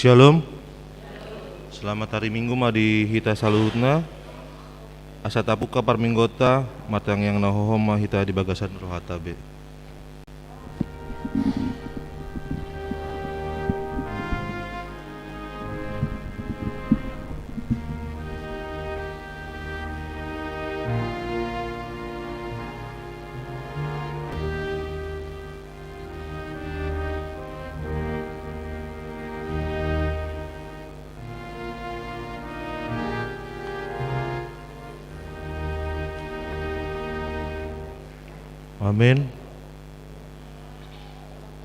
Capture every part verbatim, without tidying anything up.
Shalom. Selamat hari Minggu ma di hita saluhutna. Asa tapungka parmingguonta, martangiang na hohom ma hita di bagasan rohanta be. Amin.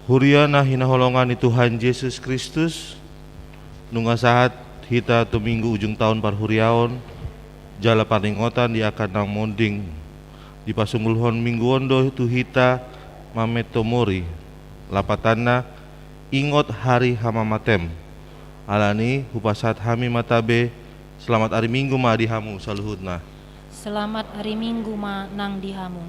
Huria na hinaholongan ni Tuhan Jesus Kristus, nunga sahat hita tu Minggu ujung taon parhuriaon, jala paringotan di angka na monding. Dipasunggulhon Minggu on do tu hita memento mori, lapatanna, ingot hari hamamatem. Alani, hupasahat hami ma tabe, selamat ari Minggu ma di hamu saluhutna. Selamat ari Minggu ma nang di hamu.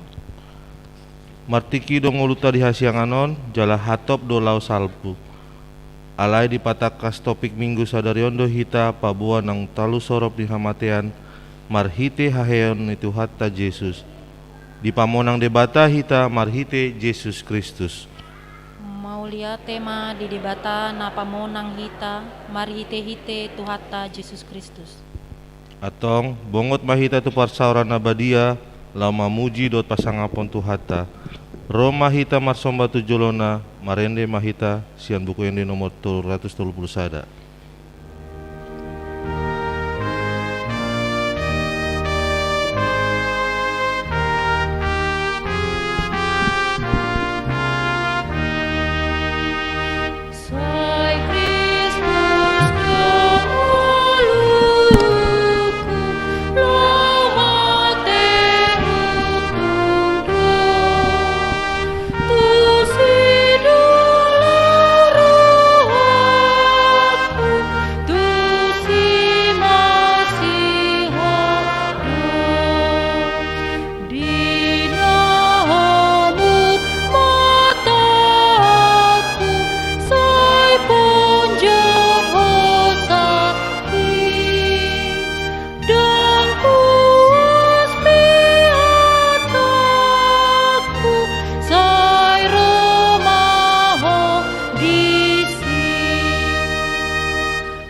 Martingki do ngolunta di hasiangan on, jala hatop do laho salpu. Alai dipatangkas topik Minggu sadari on do hita paboa nang talu sorop ni hamatean, marhite haheheon ni Tuhanta Jesus. Dipamonang Debata hita marhite Jesus Kristus. Mauliate ma di Debata na pamonang hita, marhite-hite Tuhanta Jesus Kristus. Antong, bongot ma hita tu parsaoran na badia, laho mamuji dohot pasangaphon Tuhanta. Ro ma hita marsomba tu jolona, marende ma hita, sian Buku Ende nomor tolu ratus tolu pulu sada. Ndang puas be hatangku, sai ro ma Ho disi.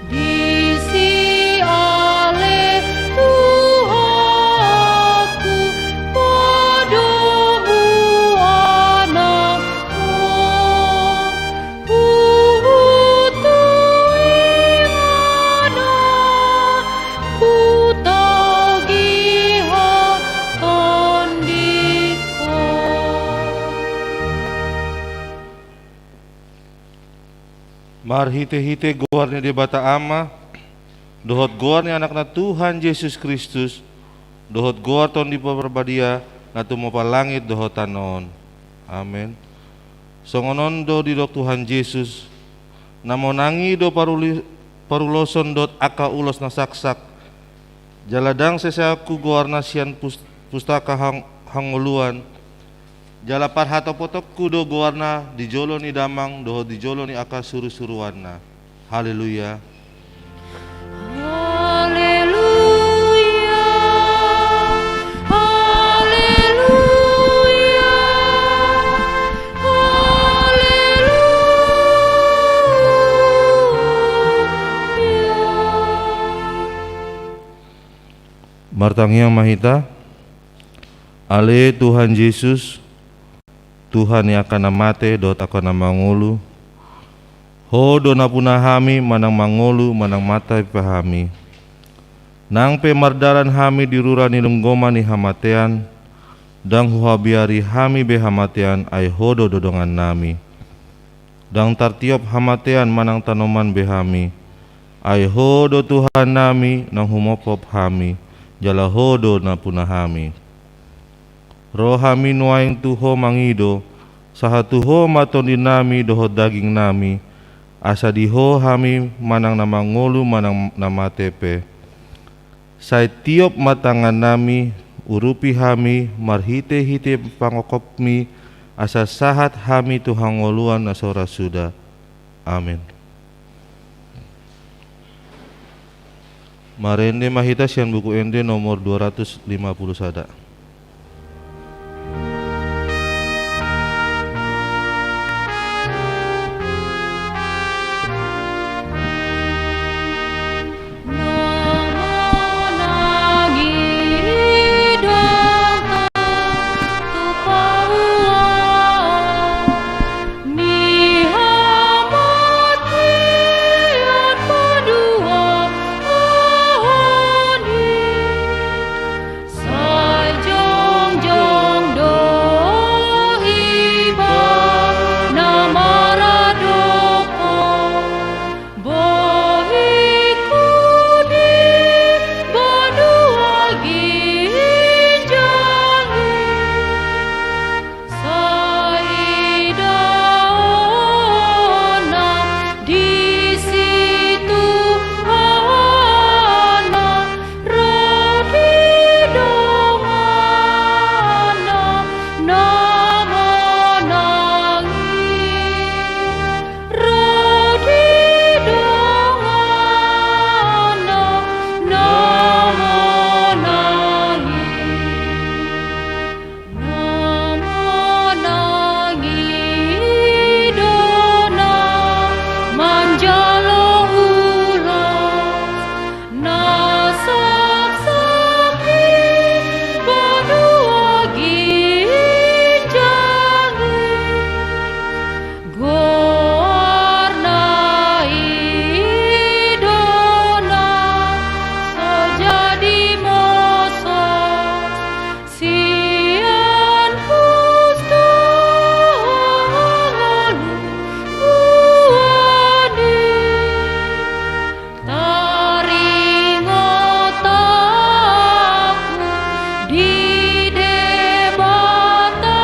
Disi ale Tuhanku, padomu anakmu. Huhut tu inganan, hutagihon tondingku. Marhite-hite goar ni Debata Ama, dohot goar ni Anakna Tuhan Jesus Kristus, dohot goar Tondi Parbadia, na tumompa langit dohot tano on. Amen. Songon on do didok Tuhan Jesus, na monang i do paruli-, paruloson dohot angka ulos na saksak, jala ndang seseanku goarna sian pus-, pustaka hang-, hangoluan, jala parhatopotonku do goarna di jolo ni Damang dohot di jolo ni angka surusuruanna. Haleluya. Haleluya. Haleluya. Haleluya. Martangiang ma hita. Ale Tuhan Jesus, Tuhan ni angka na mate dohot angka na mangolu, Ho do nampuna hami manang mangolu manang mate pe hami. Nang pe mardalan hami di rura ni lunggoman ni hamatean, ndang huhabiari hami be hamatean, ai Ho do dodongannami. Ndang tartiop hamatean manang tanoman be hami, ai Ho do Tuhannami naung humophop hami, jala Ho do nampuna hami. Ro hami nuaeng tu Ho mangido, sahat tu Ho ma tondinami dohot dagingnami, asa di Ho hami manang na mangolu manang na mate pe. Sai tiop ma tangannami, urupi hami marhitehite pangophopmi, asa sahat hami tu hangoluan na so ra suda. Amen. Marende ma hita sian Buku Ende nomor dua ratus lima puluh sada. Sai jongjong do ibana maradophon bohiku di banua ginjang i. Sai idaonna disi Tuhanna, ro di donganna na monang i. Ro di donganna na monang i. Na monang i do na manjalo ulos, na samsak di banua ginjang i. Goarna i do na so jadi moso sian pus tu hangoluan i. Taringot ahu di Debata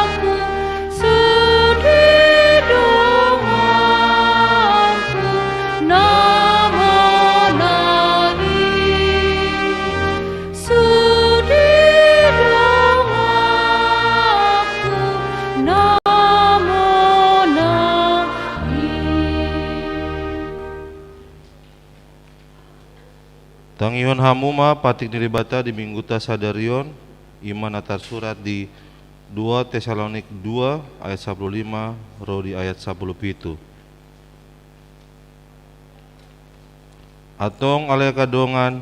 ahu, sude donganku na monang i. Sude donganku na monang i. Tangihon hamu ma patik ni Debata di Mingguta sadari on, i ma na tarsurat di dua Tesalonik dua ayat sapuluh lima ro di ayat sapuluh pitu. Antong ale angka dongan,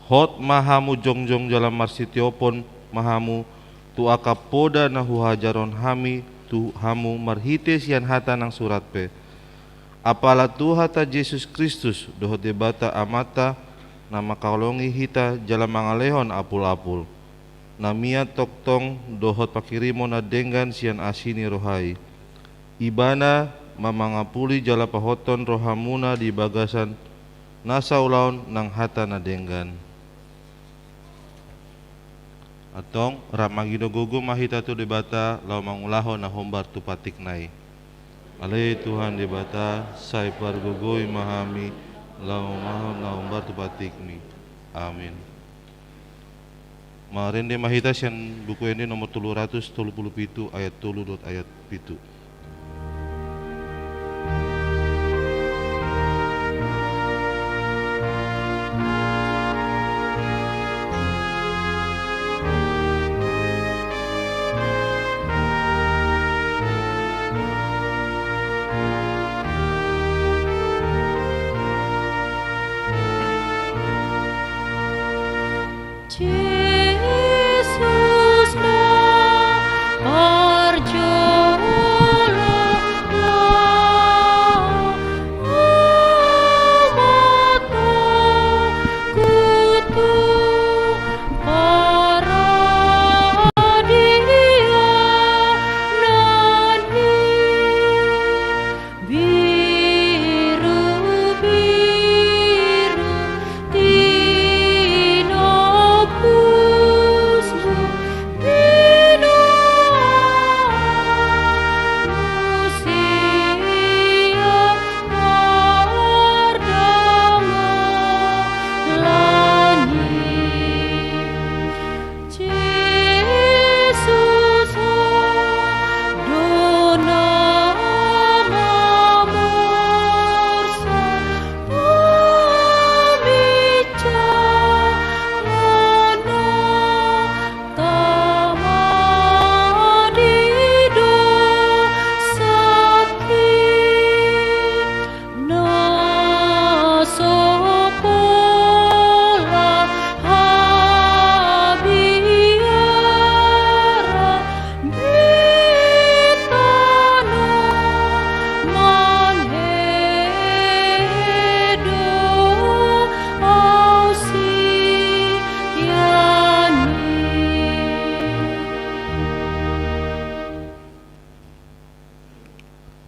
hot ma hamu jongjong jala marsitiopon ma hamu tu angka poda na huajarhon hami tu hamu marhite sian hata nang surat pe. Apala Tuhanta Jesus Kristus dohot Debata Amanta na mangkaholongi hita jala mangalehon apul-apul na mian tongtong dohot pangkirimon na denggan sian asi ni roha i. Ibana ma mangapuli jala pahothon rohamuna di bagasan nasa ulaon nang hata na denggan. Antong rap mangido gogo ma hita tu Debata laho mangulahon na hombar tu patikna i. Ale Tuhan Debata, sai pargogoi ma hami laho mangulahon na hombar tu patikmi. Amin. Marende ma hita sian Buku Ende nomor tolu ratus tolu puluh pitu ayat tolu dohot ayat pitu. Jesus na parjolo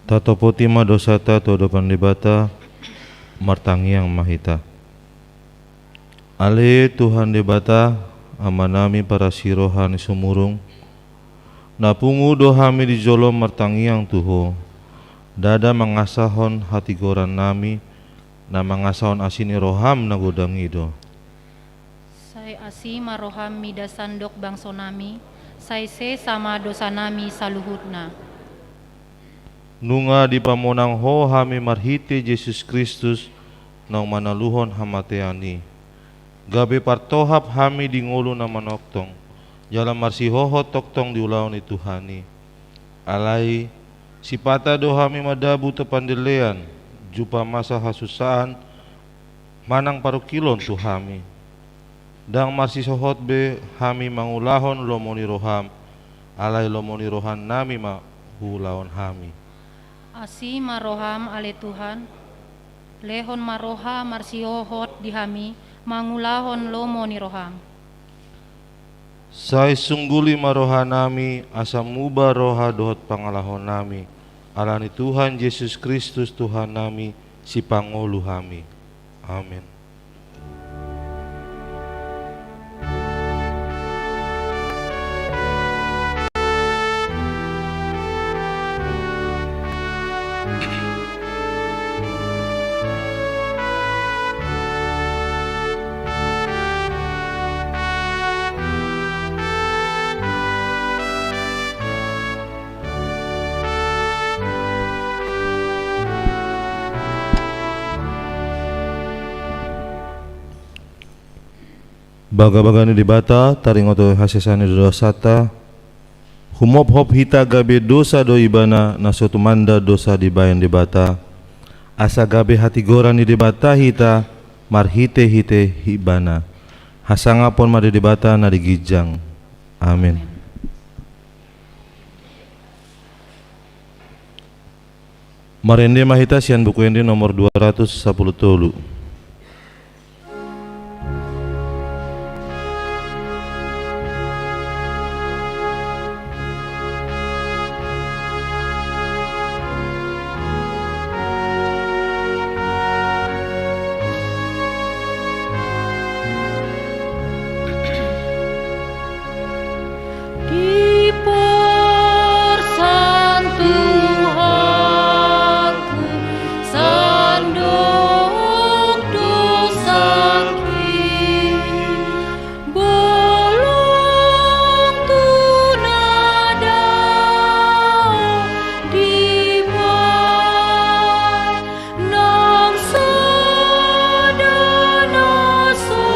Tatopoti ma dosanta tu adopan Debata, martangiang ma hita. Ale Tuhan Debata, Amanami parasi roha ni sumurung, na pungu do hami di jolom martangiang tu Ho, ndada mangasahon hatigorannami, na mangasahon asi ni roham na godang i do. Sai asi ma roham mida sandok bangsonami, sai sesa ma dosanami saluhutna. Nunga dipamonang Ho hami marhite Jesus Kristus, naung manaluhon hamatean i, gabe partohap hami di ngolu na manongtong, jala marsihohot tongtong di ulaon ni Tuhan i. Alai, sipata do hami madabu tu pandelean, jumpa masa hasussaan, manang parungkilon tu hami. Ndang marsihohot be hami mangulahon lomo ni roham, alai lomo ni rohanami ma huulahon hami. Asi ma roham, ale Tuhan, lehon ma roha marsihohot di hami mangulahon lomo ni roham. Sai sungguli ma rohanami, asa muba roha dohot pangalahonami, ala ni Tuhan Jesus Kristus Tuhannami, Sipangolu hami. Amen. Bagabaga ni Debata, taringot hasesaan ni dosanta, humophop hita gabe dosa do Ibana na so tumanda dosa dibahen Debata, asa gabe hatigoran ni Debata hita marhitehite Ibana. Hasangapon ma di Debata na di ginjang. Amen. Marende ma hita sian Buku Ende nomor dua ratus sapuluh tolu. Diporsan Tuhanku sandok dosangki, bolong tu na dao dibahen. Nang sada na so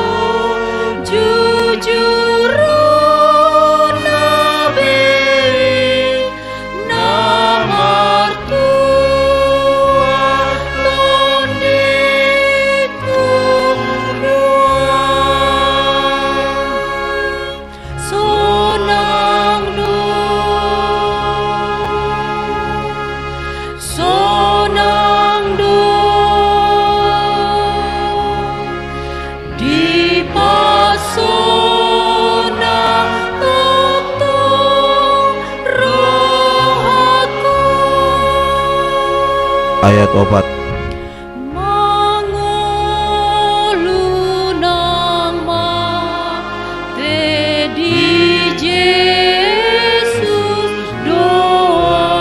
jujur na be, na martua tondingku nuaeng. Sonang do, sonang do, dipasonang tongtong rohangku. Ayat opat. Mangolu nang mate di Jesus doa,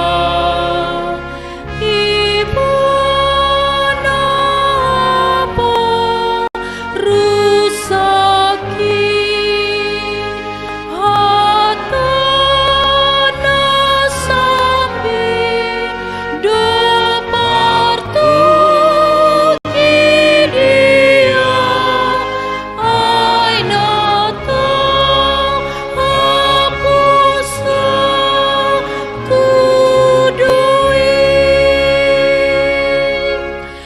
Ibana parusaki. Hata na sambing do partuki dia, ai na tau haposanku do i.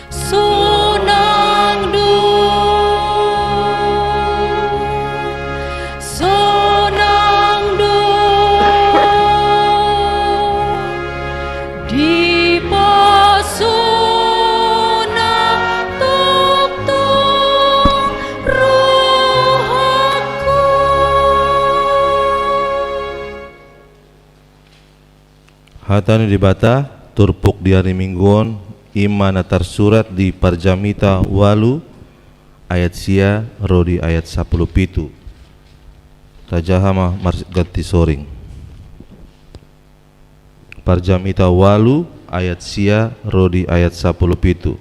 Sonang do, sonang do, dipasonang tongtong rohangku. Hata ni Debata. Turpuk di ari Minggu on, i ma na tarsurat di Parjamita ualu ayat sia ro di ayat sampulu pitu. Tajaha ma marganti soring. Parjamita ualu ayat sia ro di ayat sampulu pitu.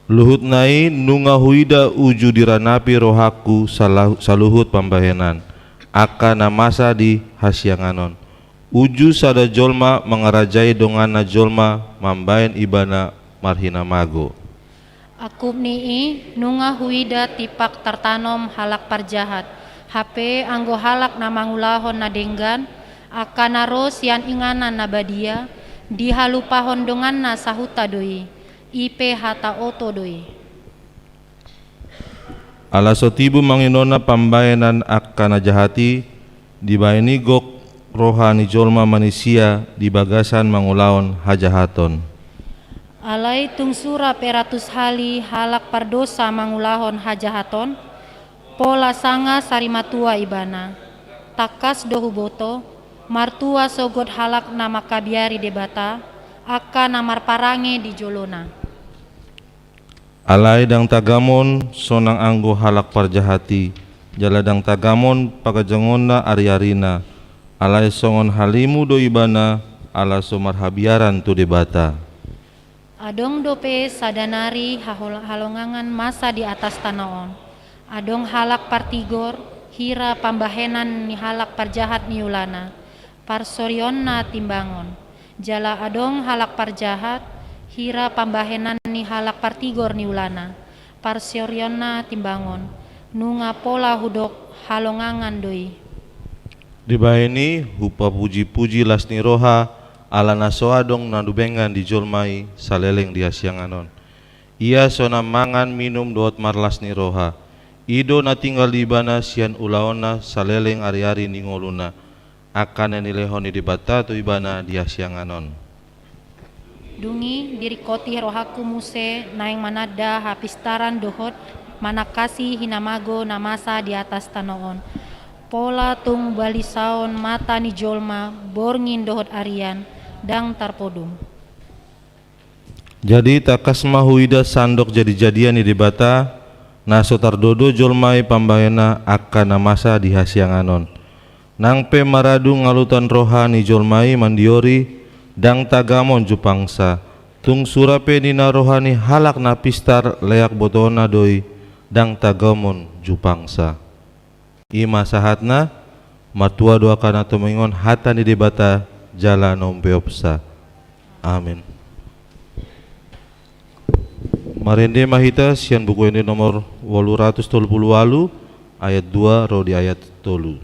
Luhutna i nunga huida uju diranapi rohangku sala-, saluhut pambahenan, angka na masa di hasiangan on. Uju sada jolma mangarajai donganna jolma mambahen ibana marhinamago. Angkup ni i nunga huida tipak tartanom halak parjahat, hape anggo halak na mangulahon na denggan, angka na ro sian inganan na badia, dihalupahon donganna sahuta do i. I pe hata oto do i. Ala so tibu manginonna pambahenan angka na jahat i, dibahen i gok roha ni jolma manisia di bagasan mangulahon hajahaton. Alai tung sura pe ratus hali halak pardosa mangulahon hajahaton, pola sanga sarimatua ibana. Tangkas do huboto, martua sogot halak na mangkabiari Debata, angka na marparange di jolona. Alai ndang tagamon sonang anggo halak parjahat i, jala ndang tagamon pagajangonna ariarina, alai songon halimu do ibana, ala so marhabiaran tu Debata. Adong dope sada nari hahol-, halongangan masa di atas tano on. Adong halak partigor, hira pambahenan ni halak parjahat niulana, parsorionna timbangon. Jala adong halak parjahat, hira pambahenan ni halak partigor niulana, parsorionna timbangon. Nunga pola hudok halongangan do i. Dibahen i hupapujipuji las ni roha, ala na so adong na dumenggan di jolma i saleleng di hasiangan on. Ia sonang mangan minum dohot marlas ni roha. I do na tinggal di ibana sian ulaonna saleleng ariari ni ngoluna, angka na nilehon ni Debata tu ibana di hasiangan on. Dung i diringkoti rohangku muse naeng mananda hapistaran dohot manangkasi hinamago na masa di atas tano on. Pola tung balisaon mata ni jolma borngin dohot arian, ndang tarpodom. Jadi tangkas ma huida sandok jadijadian ni Debata, na so tardodo jolma i pambahenna angka na masa di hasiangan on. Nang pe maradu ngalutan roha ni jolma i mandiori, ndang tagamon jupangsa. Tung sura pe ninna roha ni halak na pistar leak botoonna do i, ndang tagamon jupangsa. I ma sahatna. Martua do angka na tumangihon hata ni Debata jala na umpeopsa. Amin. Marende ma hita sian Buku Ende nomor ualu ratus tolu pulu ualu, ayat dua ro di ayat tolu.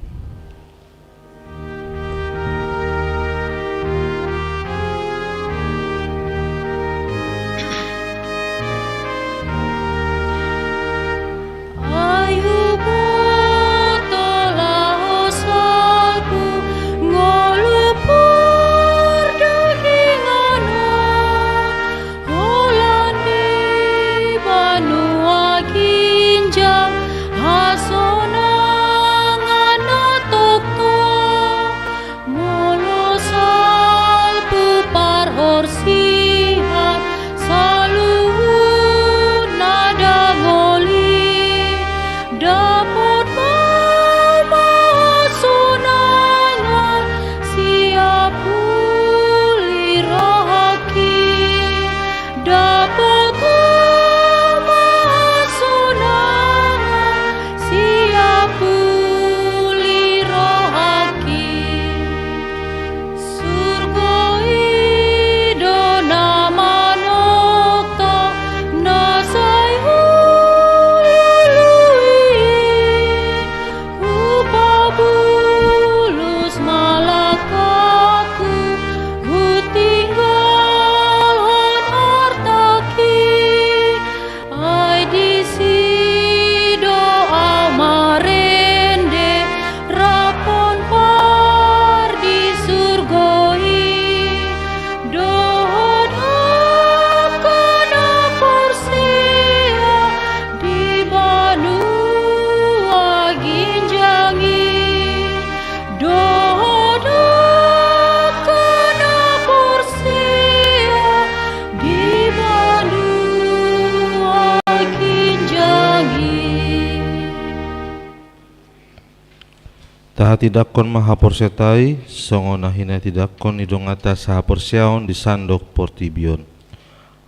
Tindanghon ma haporseaonta i, songon na hinatindangkon ni donganta sahaporseaon di sandok portibi on.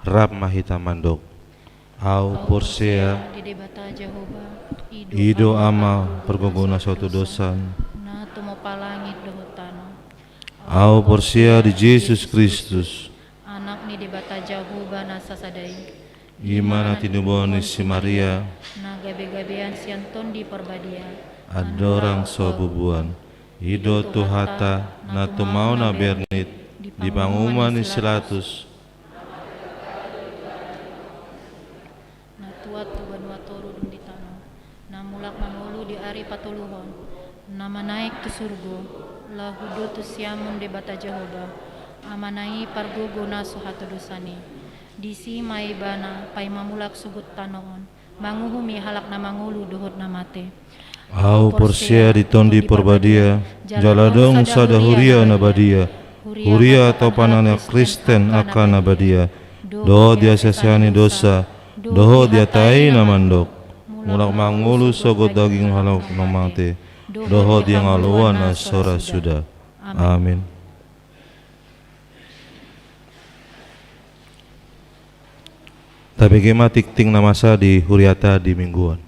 Rap ma hita mandok. Ahu porsea di Debata Jahowa, i do Ama, pargogo na so hatodosan, na tumompa langit dohot tano. Ahu porsea di Jesus Kristus, Anak ni Debata Jahowa na sasada i. I ma na tinubuhon ni si Maria, na gabegabean sian Tondi Parbadia, andorang so bubuan. I do Tuhanta, na tumaon na bernit di panguhuman ni si Latus, na tuat tu banua toru dung di tano, na mulak mangolu di ari patoluhon, na manaek tu surgo, laho duduk tu siamun Debata Jahowa, Amana i pargogo na so hatodosan i. Disi ma Ibana paima mulak sogot tano on, manguhumi halak na mangolu dohot na mate. Ahu porsea di Tondi Parbadia, jala adong sada huria na badia, huria topan angka na Kristen angka na badia, dohot di hasesaan ni dosa, dohot di hata i na mandok. Mulak mangolu sogot daging halak na mate, dohot di hangoluan na so ra suda. Amin. Tabege ma tingting na masa di huriata di minggu on.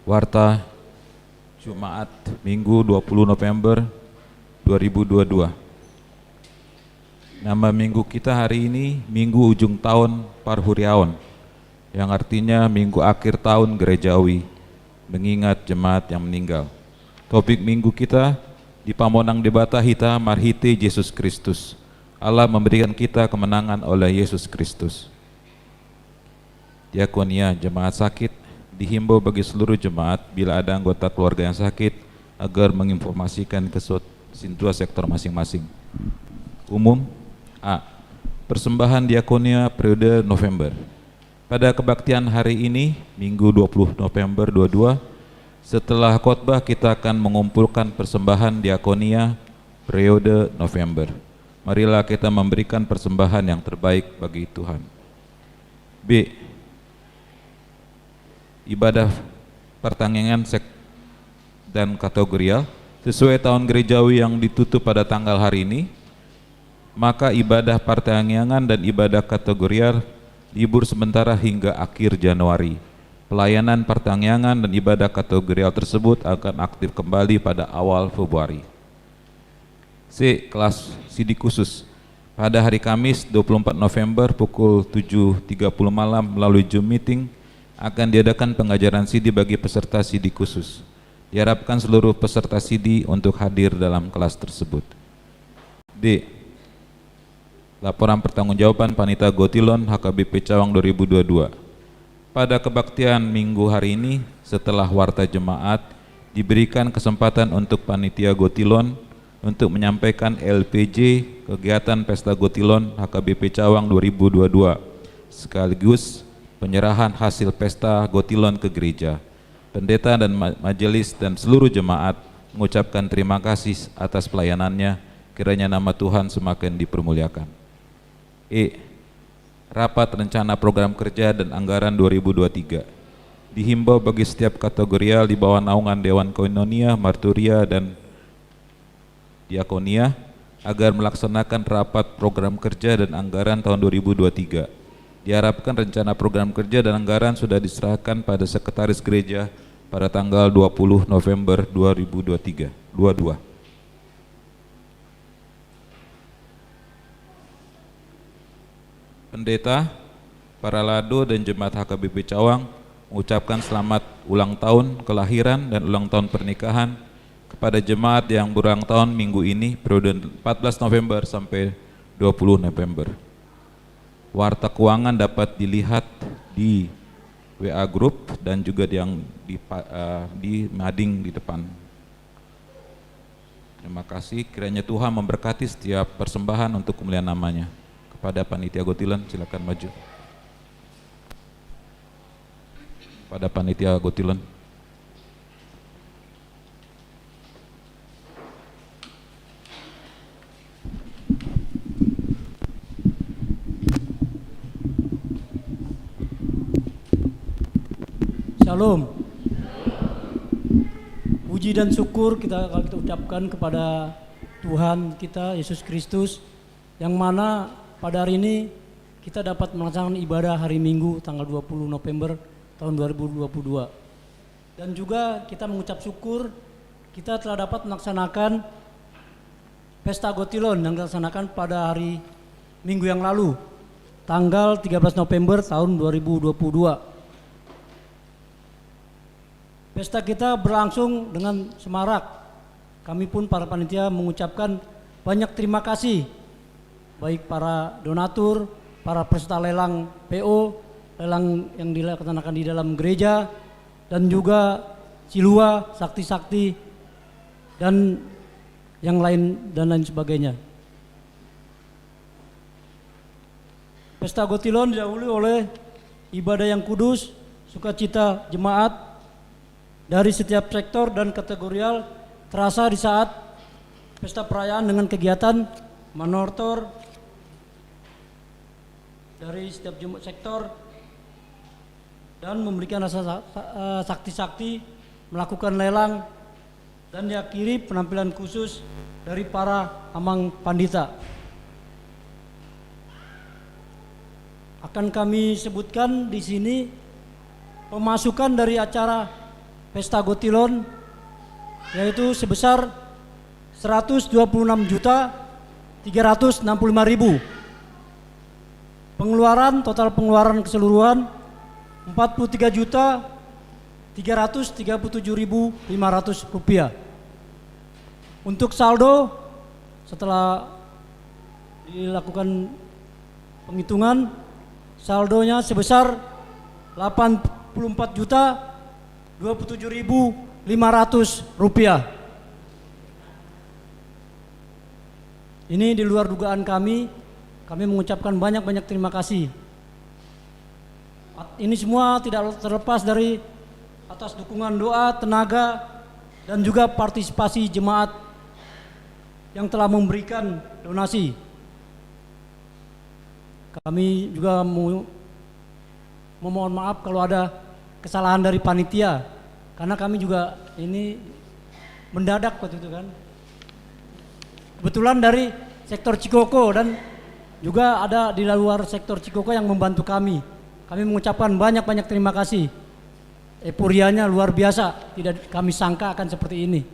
Warta Jumat, Minggu, dua puluh November dua ribu dua dua. Nama minggu kita hari ini Minggu Ujung Tahun Parhuriaon, yang artinya minggu akhir tahun gerejawi, mengingat jemaat yang meninggal. Topik minggu kita: Dipamonang Debata hita marhite Jesus Kristus. Allah memberikan kita kemenangan oleh Yesus Kristus. Diakonia jemaat sakit, dihimbau bagi seluruh jemaat bila ada anggota keluarga yang sakit agar menginformasikan ke sua-, sintua sektor masing-masing. Umum. A. Persembahan diakonia periode November. Pada kebaktian hari ini, Minggu dua puluh November dua dua, setelah khotbah kita akan mengumpulkan persembahan diakonia periode November. Marilah kita memberikan persembahan yang terbaik bagi Tuhan. B. Ibadah partangiangan sek-, dan kategorial. Sesuai tahun gerejawi yang ditutup pada tanggal hari ini, maka ibadah partangiangan dan ibadah kategorial libur sementara hingga akhir Januari. Pelayanan partangiangan dan ibadah kategorial tersebut akan aktif kembali pada awal Februari. C. Kelas sidik khusus. Pada hari Kamis, dua puluh empat November, pukul tujuh tiga puluh malam, melalui Zoom meeting, akan diadakan pengajaran sidik bagi peserta sidik khusus. Diharapkan seluruh peserta sidik untuk hadir dalam kelas tersebut. D. Laporan pertanggungjawaban Panitia Gotilon H K B P Cawang dua ribu dua dua. Pada kebaktian Minggu hari ini, setelah warta jemaat, diberikan kesempatan untuk Panitia Gotilon untuk menyampaikan L P J kegiatan Pesta Gotilon H K B P Cawang dua ribu dua dua, sekaligus penyerahan hasil Pesta Gotilon ke gereja. Pendeta dan ma-, majelis dan seluruh jemaat mengucapkan terima kasih atas pelayanannya. Kiranya nama Tuhan semakin dipermuliakan. E. Rapat rencana program kerja dan anggaran dua ribu dua tiga. Dihimbau bagi setiap kategorial di bawah naungan Dewan Koinonia, Marturia, dan Diakonia agar melaksanakan rapat program kerja dan anggaran tahun dua ribu dua tiga. Diharapkan rencana program kerja dan anggaran sudah diserahkan pada Sekretaris Gereja pada tanggal dua puluh November dua ribu dua tiga, dua dua. Pendeta, parhalado, dan jemaat H K B P Cawang mengucapkan selamat ulang tahun kelahiran dan ulang tahun pernikahan kepada jemaat yang berulang tahun minggu ini, periode empat belas November sampai dua puluh November. Warta keuangan dapat dilihat di W A group dan juga di yang di pa-, eh, di mading di depan. Terima kasih. Kiranya Tuhan memberkati setiap persembahan untuk kemuliaan nama-Nya. Kepada panitia Gotilon, silakan maju. Kepada panitia Gotilon. Shalom. Puji dan syukur kita, kita ucapkan kepada Tuhan kita, Yesus Kristus, yang mana pada hari ini kita dapat melaksanakan ibadah hari Minggu tanggal dua puluh November tahun dua ribu dua puluh dua. Dan juga kita mengucap syukur kita telah dapat melaksanakan Pesta Gotilon yang dilaksanakan pada hari Minggu yang lalu, tanggal tiga belas November tahun dua ribu dua puluh dua. Pesta kita berlangsung dengan semarak. Kami pun para panitia mengucapkan banyak terima kasih, baik para donatur, para peserta lelang P O, lelang yang dilaksanakan di dalam gereja, dan juga silua, sakti-sakti, dan yang lain, dan lain sebagainya. Pesta Gotilon didahului oleh ibadah yang kudus, sukacita jemaat dari setiap sektor dan kategorial terasa di saat pesta perayaan dengan kegiatan manortor dari setiap jemaat sektor dan memberikan rasa sa-, sa-, eh, sakti-sakti, melakukan lelang, dan diakhiri penampilan khusus dari para amang pandita. Akan kami sebutkan di sini pemasukan dari acara Pesta Gotilon, yaitu sebesar seratus dua puluh enam juta tiga ratus enam puluh lima ribu. Pengeluaran, total pengeluaran keseluruhan empat puluh tiga juta tiga ratus tiga puluh tujuh ribu lima ratus rupiah. Untuk saldo, setelah dilakukan penghitungan, saldonya sebesar delapan puluh empat juta dua puluh tujuh ribu lima ratus rupiah. Ini di luar dugaan kami. Kami mengucapkan banyak-banyak terima kasih. At-, ini semua tidak terlepas dari atas dukungan doa, tenaga, dan juga partisipasi jemaat yang telah memberikan donasi. Kami juga mau memohon maaf kalau ada kesalahan dari panitia, karena kami juga ini mendadak waktu itu kan. Kebetulan dari sektor Cikoko dan juga ada di luar sektor Cikoko yang membantu kami. Kami mengucapkan banyak-banyak terima kasih. Euforianya luar biasa, tidak kami sangka akan seperti ini.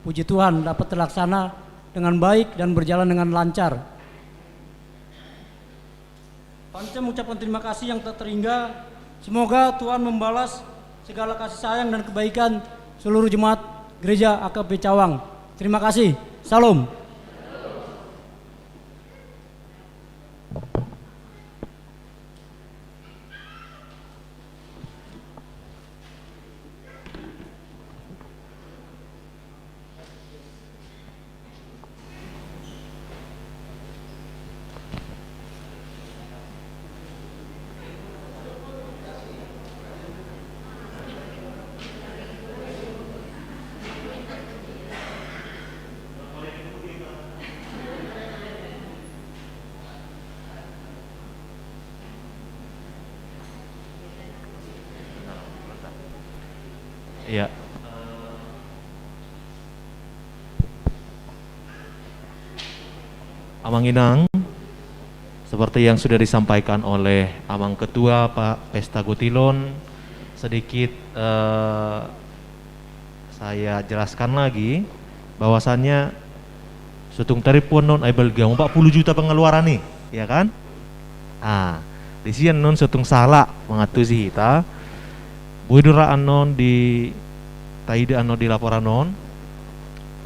Puji Tuhan, dapat terlaksana dengan baik dan berjalan dengan lancar. Panitia mengucapkan terima kasih yang tak terhingga. Semoga Tuhan membalas segala kasih sayang dan kebaikan seluruh jemaat Gereja A K P Cawang. Terima kasih. Shalom. Iya. Amang Inang, seperti yang sudah disampaikan oleh Amang Ketua, Pak, Pesta Gotilon, sedikit, eh, saya jelaskan lagi bahwasannya so tung tarippu annon, ai balga ma opat puluh juta pengeluaran i, ya kan? Ah, disi annon so tung sala mangantusi hita. Boi do ra annon di taida annon di laporan on,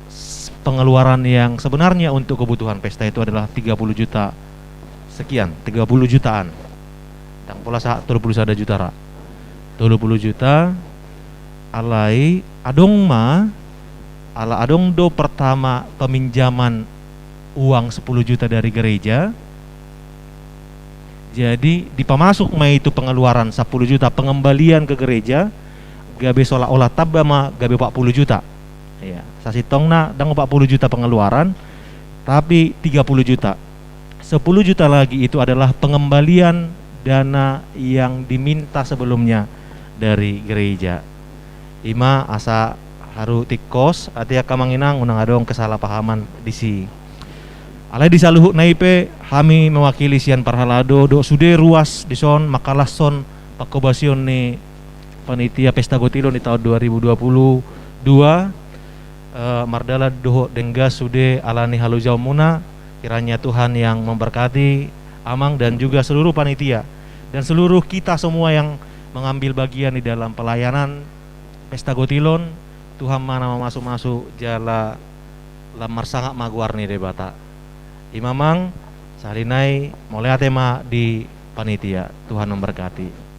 s-, pengeluaran yang sebenarnya untuk kebutuhan pesta itu adalah tiga puluh juta sekian, tiga puluh jutaan. Ndang pola sahat tolu puluh sada juta ra. Tolu puluh juta, alai adong ma, ala adong do pertama peminjaman uang sepuluh juta dari gereja. Jadi dipamasuk ma i tu pengeluaran sepuluh juta pengembalian ke gereja, gabe seolah-olah tamba ma gabe opat puluh juta. Iya, sasintongna ndang opat puluh juta pengeluaran, tapi tiga puluh juta. Sepuluh juta lagi itu adalah pengembalian dana yang diminta sebelumnya dari gereja. Ima asa haru tingkos, ate angka amang inang unang adong kesalahpahaman disi. Alai di saluhutna i pe hami mewakili sian parhalado dohot sude ruas dison mangkalashon pangkobasion ni panitia Pesta Gotilon di taon dua ribu dua puluh dua, eh, mardalan dohot denggan sude ala ni halojaonmuna. Kiranya Tuhan yang memberkati amang dan juga seluruh panitia dan seluruh kita semua yang mengambil bagian di dalam pelayanan Pesta Gotilon. Tuhan ma na mamasumasu jala lam marsangap ma goar ni Debata. Ima amang, sahali nai mauliate ma di panitia. Tuhan memberkati.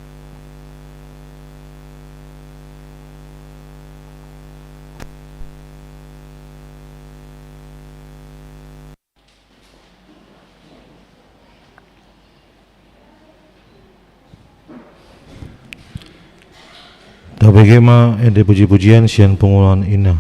Tabege ma ende pujipujian sian punguan ina.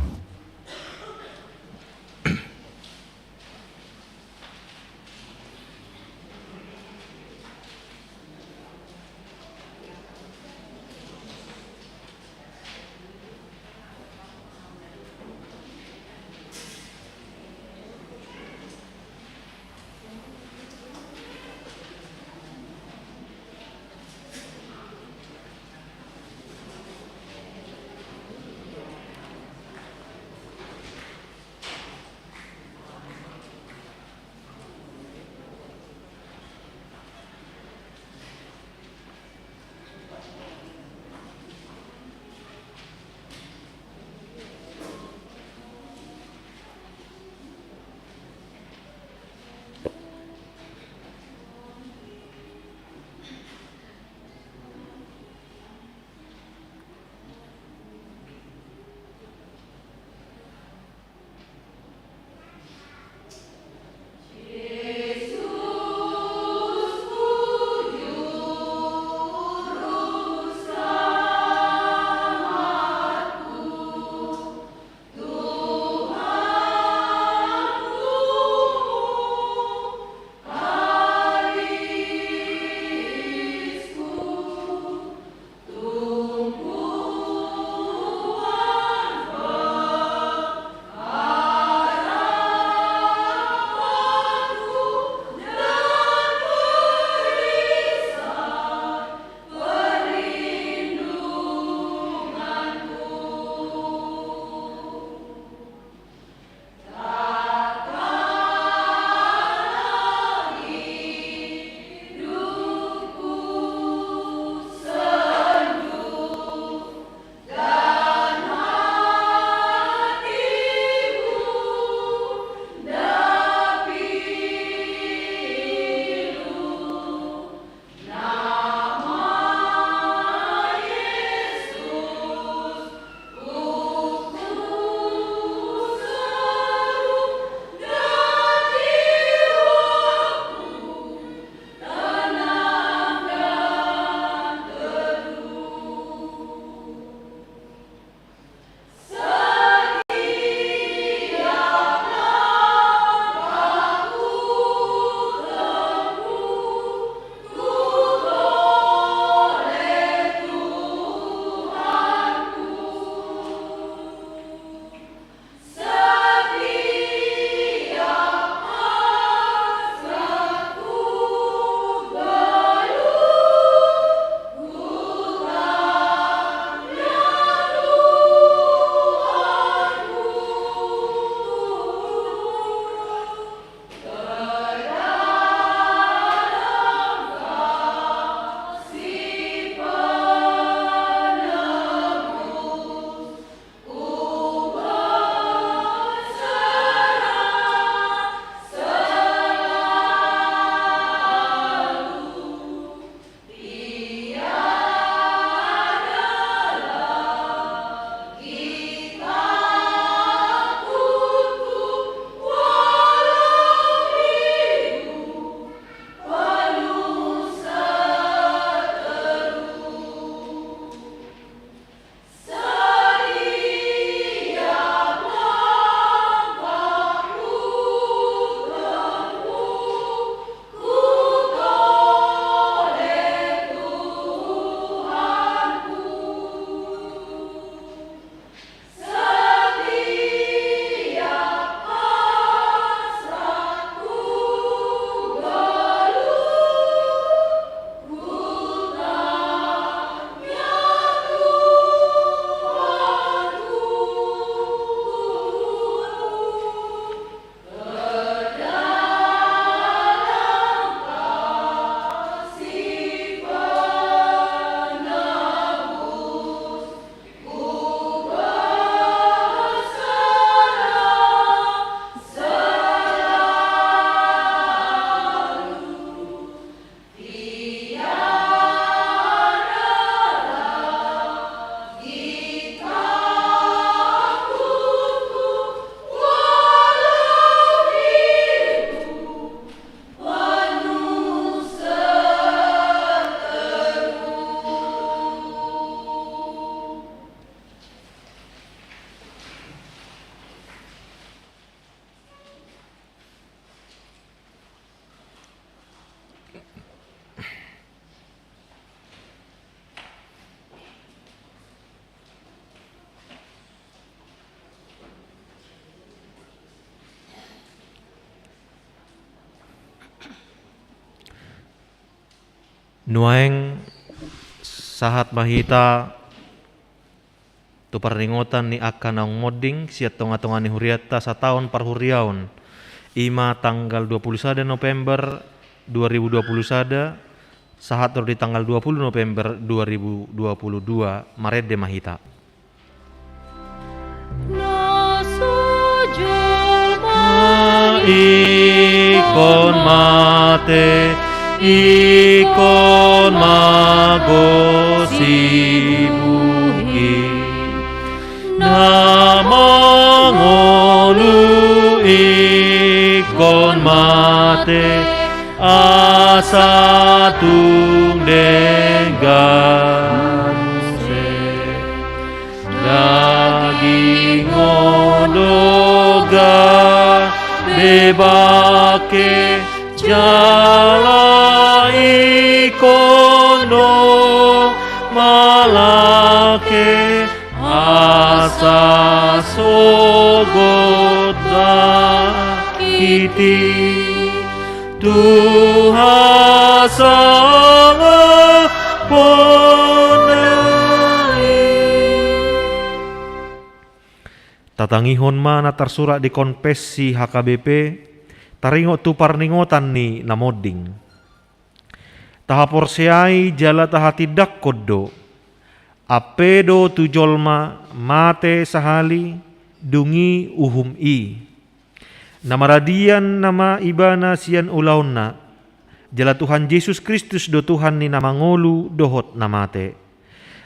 Nuaeng sahat ma hita tu parningotan ni angka naung monding sian tonga-tonga ni hurianta sataon parhuriaon, i ma tanggal dua puluh sada November dua ribu dua puluh sada, sahat ro di tanggal dua puluh November dua ribu dua puluh dua, marende ma hita. Na so jolma ingkon mate, ingkon mago sibuhi. Na mangolu ingkon mate, asa tung denggan muse. Daging on do gabe bangke, jala ingkon do malangke, asa sogot bangkiti tu hasangaponna i. Tatangihon ma na tarsurat di Konfessi H K B P, taringot tu parningotan ni na monding. Tahaporseai jala tahatindangkon do, ampe do tu jolma mate sahali, dung i uhum i. Na maradian nama ibana sian ulaonna, jala Tuhan Jesus Kristus do Tuhan ni na mangolu dohot na mate.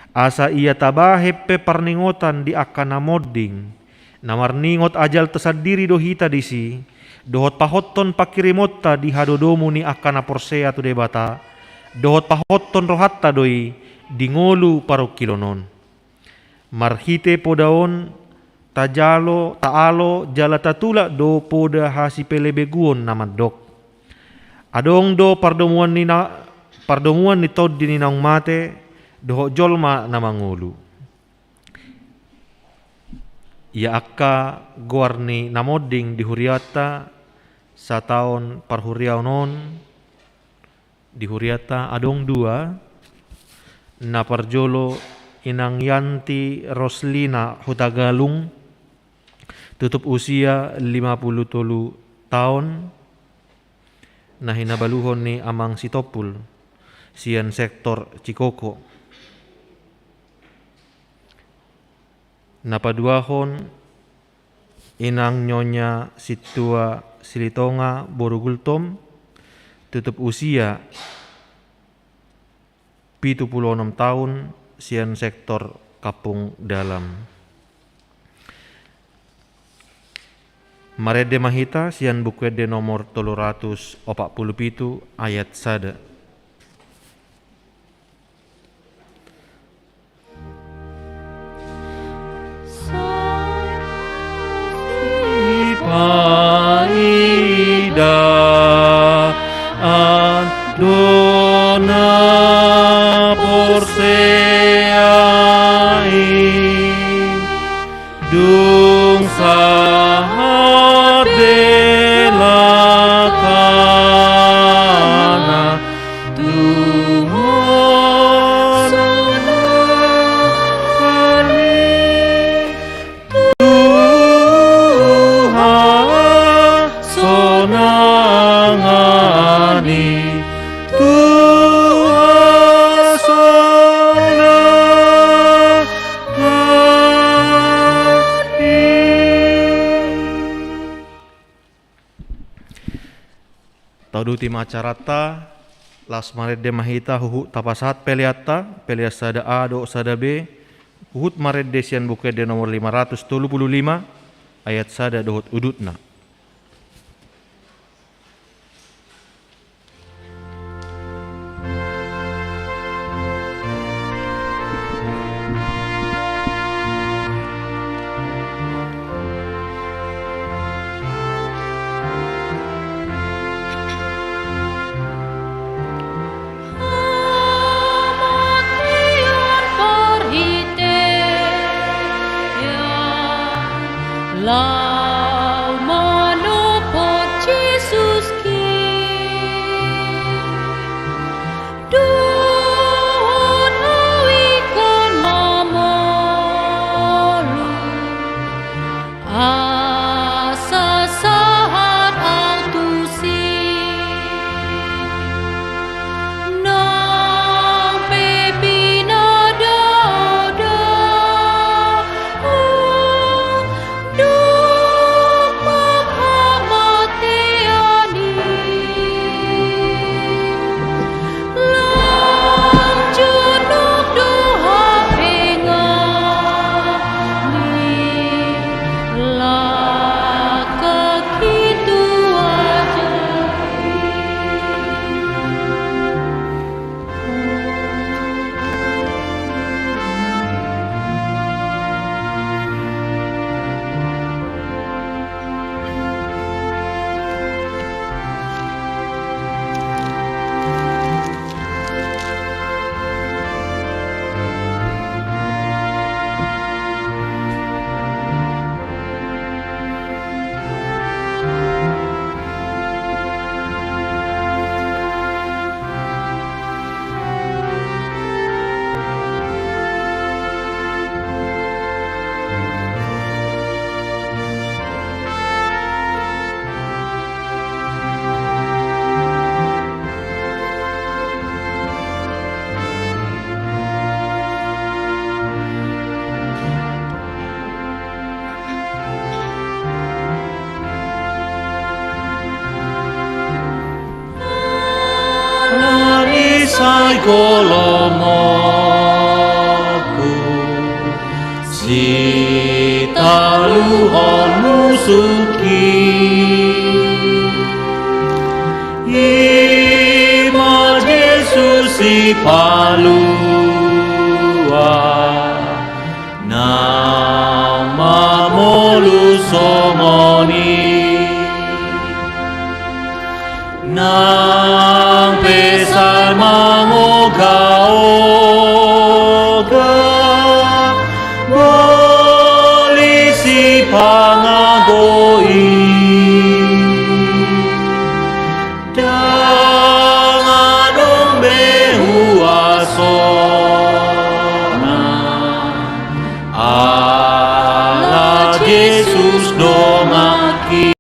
Asa ia tabahen pe parningotan di angka na monding, na marningot ajalta sandiri do hita disi, dohot pahothon pangkirimonta di hadodomu ni angka na porsea tu Debata, dohot pahothon rohanta do i di ngolu parungkilon on. Marhite poda on, tajalo, taalo, jala tatulak do poda hasipelebeguon na mandok. Adong do pardomuan ni na, pardomuan ni tondi ni naung mate, dohot jolma na mangolu. Ia angka goar ni na monding di hurianta, sataon parhuriaon on, di hurianta adong dua, na parjolo Inang Yanti Roslina Hutagalung, tutup usia lima puluh tolu taon, na hinabaluhon ni Amang Sitompul, sian sektor Cikoko. Na paduahon Inang Nyonya Sintua Silitonga boru Gultom, tutup usia pitu pulu onom taon, sian sektor Kampung Dalam. Marende ma hita sian Buku Ende nomor tolu ratus opat pulu pitu ayat sada. Sai paidaan do na porsea i, dung sahat belakangna, tung sonang hali tu hasonangan i, tu hasonangan i. Tauduti ma acaranta, laos marende ma hita huhut tapasahat peleanta, pelean sada A dohot sada B, huhut marende sian Buku Ende nomor lima ratus tolu pulu lima, ayat sada dohot udutna. sai holomongku, sitaluhon musukki. I ma Jesus Sipalua, na mamolus songon i. Nang pe sai mangogaoga, boli sipangago i. Ndang adong be huasona, ala Jesus donganki.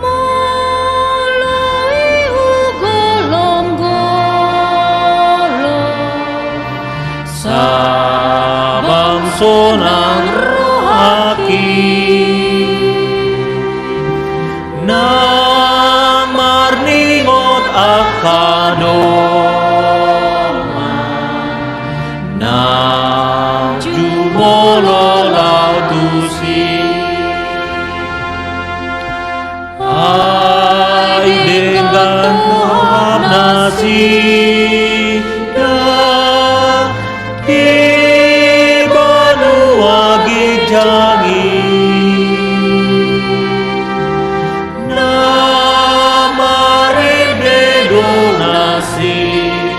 Molo i hugolomgolom, sabam sonang rohangki. Nang marningot angka dongan, nang jumolo laho tusi. Ai denggan roha nasida di banua ginjang i. Na marende do nasida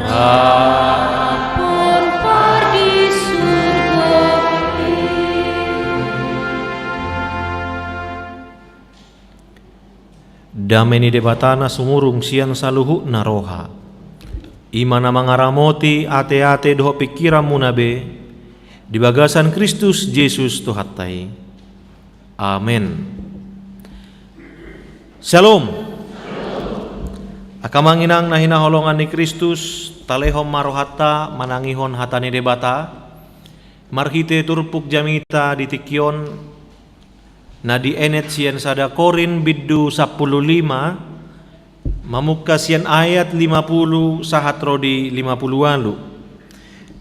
rap Bapa di surgo i. Dame ni Debata na sumurung sian saluhutna roha, i ma na mangaramoti ateate dohot pingkiranmuna be di bagasan Kristus Jesus Tuhanta i. Amen. Syalom. Angka amang inang na hinaholongan ni Kristus, talehon ma rohanta manangihon hata ni Debata marhite turpuk jamita di tingki on, na dienet sian sada Korint bindu sampulu lima, mamungka sian ayat lima pulu sahat ro di lima pulu ualu.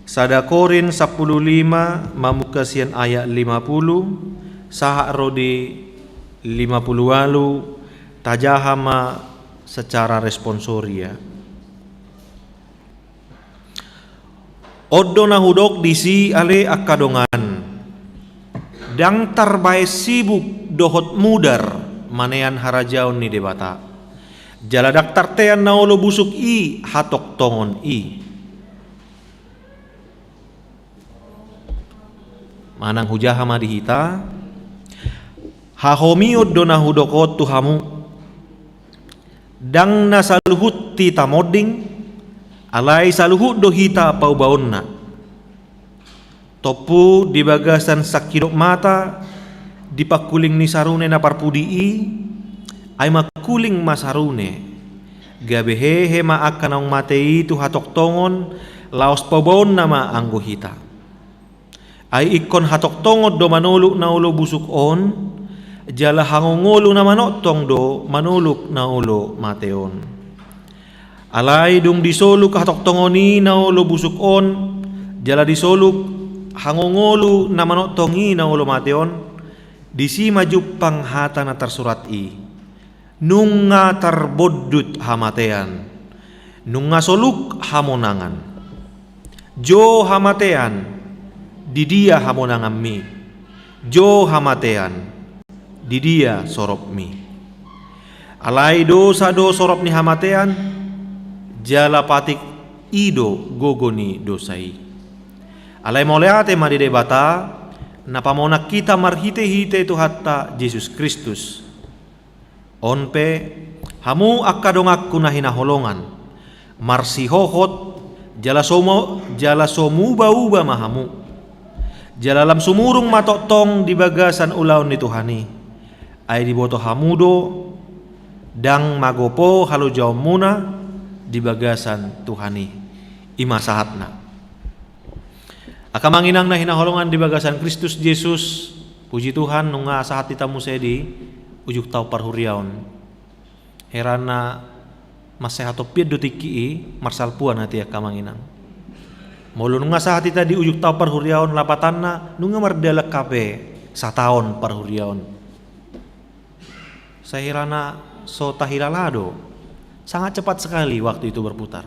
Sada Korint sampulu lima, mamungka sian ayat lima pulu sahat ro di lima pulu ualu. Tajaha ma secara responsoria. On do na hudok disi, ale angka dongan: Ndang tarbaen sibuk dohot mudar manean harajaon ni Debata, jala ndang tartean na olo busuk i hatongtongon i. Manang hujaha ma di hita. Hahomion do na hudok on tu hamu. Ndang na saluhut hita monding, alai saluhut do hita paubaonna. Tompu di bagasan sangkidop mata di pangkuling ni sarune na parpudi i, ai mangkuling ma sarune, gabe hehe ma angka naung mate i tu hatongtongon, laos paubaonna ma anggo hita. Ai ingkon hatongtongon do manoluk na olo busuk on, jala hangoluolu na manongtong do manoluk na olo mate on. Alai dung disoluk hatongtongon i na olo busuk on, jala disoluk hangoluolu na manongtong i na olo mate on, disi ma jumpang hata na tarsurat i: Nunga tarbondut hamatean, nunga soluk hamonangan. Jo hamatean, di dia hamonanganmi? Jo hamatean, di dia soropmi? Alai dosa do sorop ni hamatean, jala patik i do gogo ni dosa i. Alai mauliate ma di Debata, na pamonang hita marhitehite Tuhanta Jesus Kristus. On pe, Hamu angka donganku na hinaholongan, marsihohot jala so mu-, jala so muba-uba ma hamu. Jala lam sumurung ma tongtong di bagasan ulaon ni Tuhan i. Ai diboto hamu do, ndang magopo halojaonmuna di bagasan Tuhan i. I ma sahatna. Angka amang inang na hinaholongan di bagasan Kristus Jesus, puji Tuhan, nunga sahat hita muse di ujung taon parhuriaon. Herana mansai hatop pian do tingki i, marsalpuan hita angka amang inang. Molo nunga sahat hita di ujung taon parhuriaon, lapatanna nunga mardalan hape sataon parhuriaon. Sai herana so tahilala do. Sangat cepat sekali waktu itu berputar.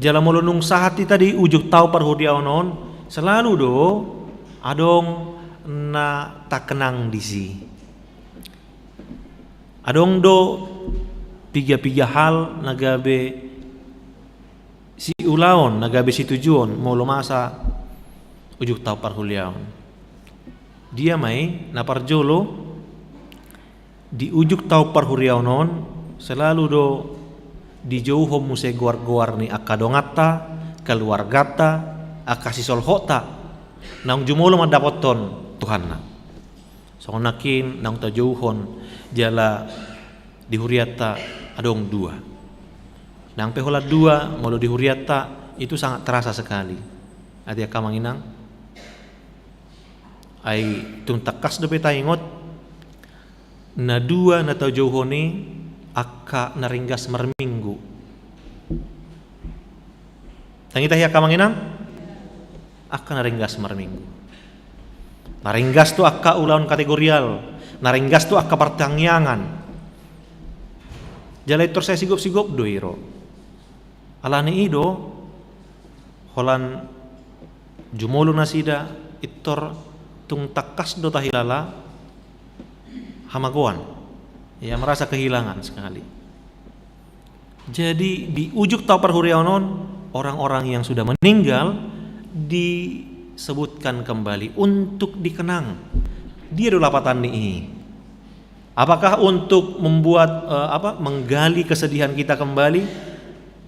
Jala molo nunga sahat hita di ujung taon parhuriaon on, selalu do adong na takenang disi. Adong do piga-piga hal na gabe siulaon, na gabe situjuon molo masa ujung taon parhuriaon. Dia ma i? Na parjolo, di ujung taon parhuriaon on selalu do dijouhon muse goar-goar ni angka donganta, keluarganta, angka sisolhotta naung jumolo mandapothon Tuhanna. Songon nangkin naung tajouhon jala di hurianta adong dua. Nang pe holan dua, molo di hurianta itu sangat terasa sekali. Ate angka amang inang. Ai tung tangkas dope taingot, na dua na tajouhon i angka na ringgas marminggu. Ndang i tahe angka amang inang? Angka na ringgas marminggu. Na ringgas tu angka ulaon kategorial, na ringgas tu angka partangiangan. Jala intor sai sigop-sigop do i ro. Alani i do, holan jumolo nasida intor tung tangkas do tahilala hamagoan. Ya, merasa kehilangan sekali. Jadi, di ujung taon parhuriaon on, orang-orang yang sudah meninggal disebutkan kembali untuk dikenang. Dia do lapatan ni i. Apakah untuk membuat, eh, apa, menggali kesedihan kita kembali?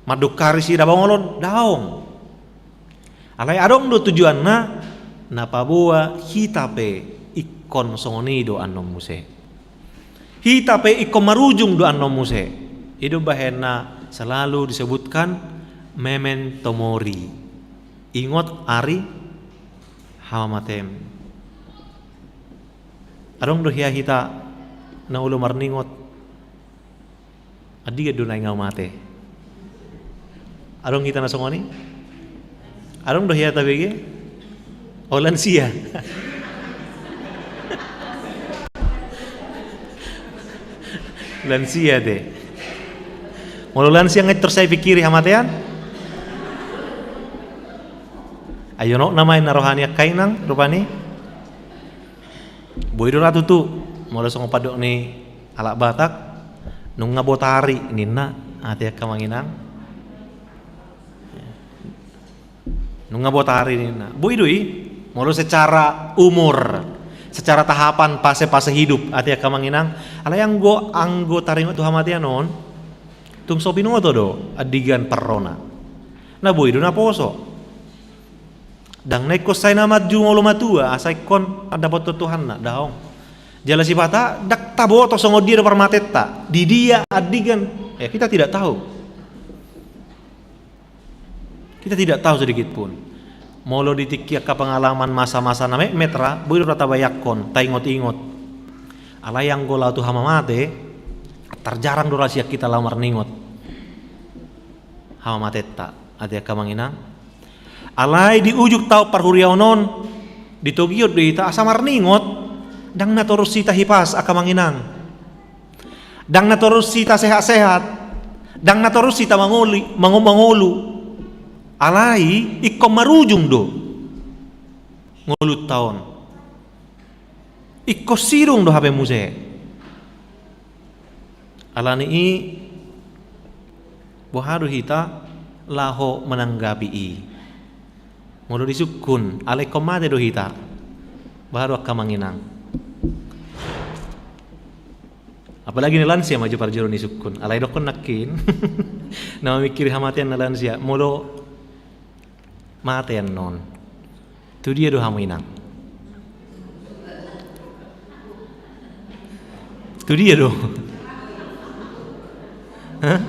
Mandongkari sida bangolon? Daong. Alai adong do tujuanna, na paboa hita pe ingkon songon i do annon muse. Hita pe ingkon marujung do annon muse. I do bahenna selalu disebutkan memento mori. Ingot ari hamatem. Adong do hea hita na olo marningot, andigan do naeng ahu mate? Adong hita na songon i? Adong do hea tabege? O, lansia. Lansia te. Molo lansia nga intor sai pikiri hamatean? Ai onok nama inna roha ni angka inang rupani. Boi do ra tutu, molo songon pandok ni halak Batak, nunga botari ninna, ate angka amang inang. Nunga botari ninna. Boi do i, molo secara umur, secara tahapan fase-fase hidup, ate angka amang inang. Alai anggo, anggo taringot tu hamatean on, tung so binoto do andigan parrona. Na boi do naposo. Ndang na ingkon sai na manjumolo matua asa ingkon mandapothon Tuhanna, daong. Jala sipata ndang taboto songon dia do parmatenta, di dia andigan, ya, kita tidak tahu. Kita tidak tahu sedikit pun. Molo di tingki angka pengalaman masa-masa na metmet ra, boi do ra tabayangkon, taingot-ingot. Alai anggo laho tu hamamate, tarjarang do ra sian hita laho marningot hamamatenta, ate angka amang inang. Alai di ujung taon parhuriaon on, ditogihon do hita asa marningot, ndang na torus hita hipas angka amang inang. Ndang na torus hita sehat-sehat, ndang na torus hita mangoli-, mango-, mangolu. Alai ingkon marujung do ngolunta on. Ingkon sidung do hape muse. Alani i, boha do hita laho mananggapi i? Molo disungkun, alai ingkon mate do hita, boha do angka amang inang? Apalagi na lansia ma jo parjolo ni sungkun. Alai dokkon nangkin, na mamingkiri hamatean na lansia, molo mate annon, tu dia do hamu, Inang? Tu dia do? Hah?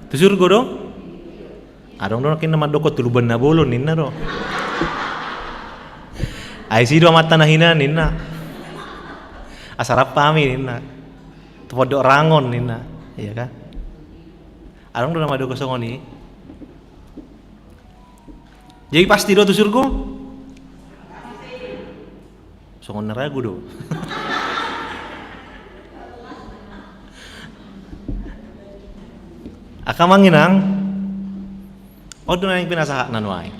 Tu surgo do? Adong do nangkin na mandokkon tu lubang na bolon ninna do. Ai si do amanta na hinan ninna. Asa rap hami ninna. Tu pondok rangon ninna. Iya kan? Adong do na mandokkon songon i. Jadi pasti do tu surgo? Songon na ragu do. Angka amang inang, on do naeng pinasahat na nuaeng.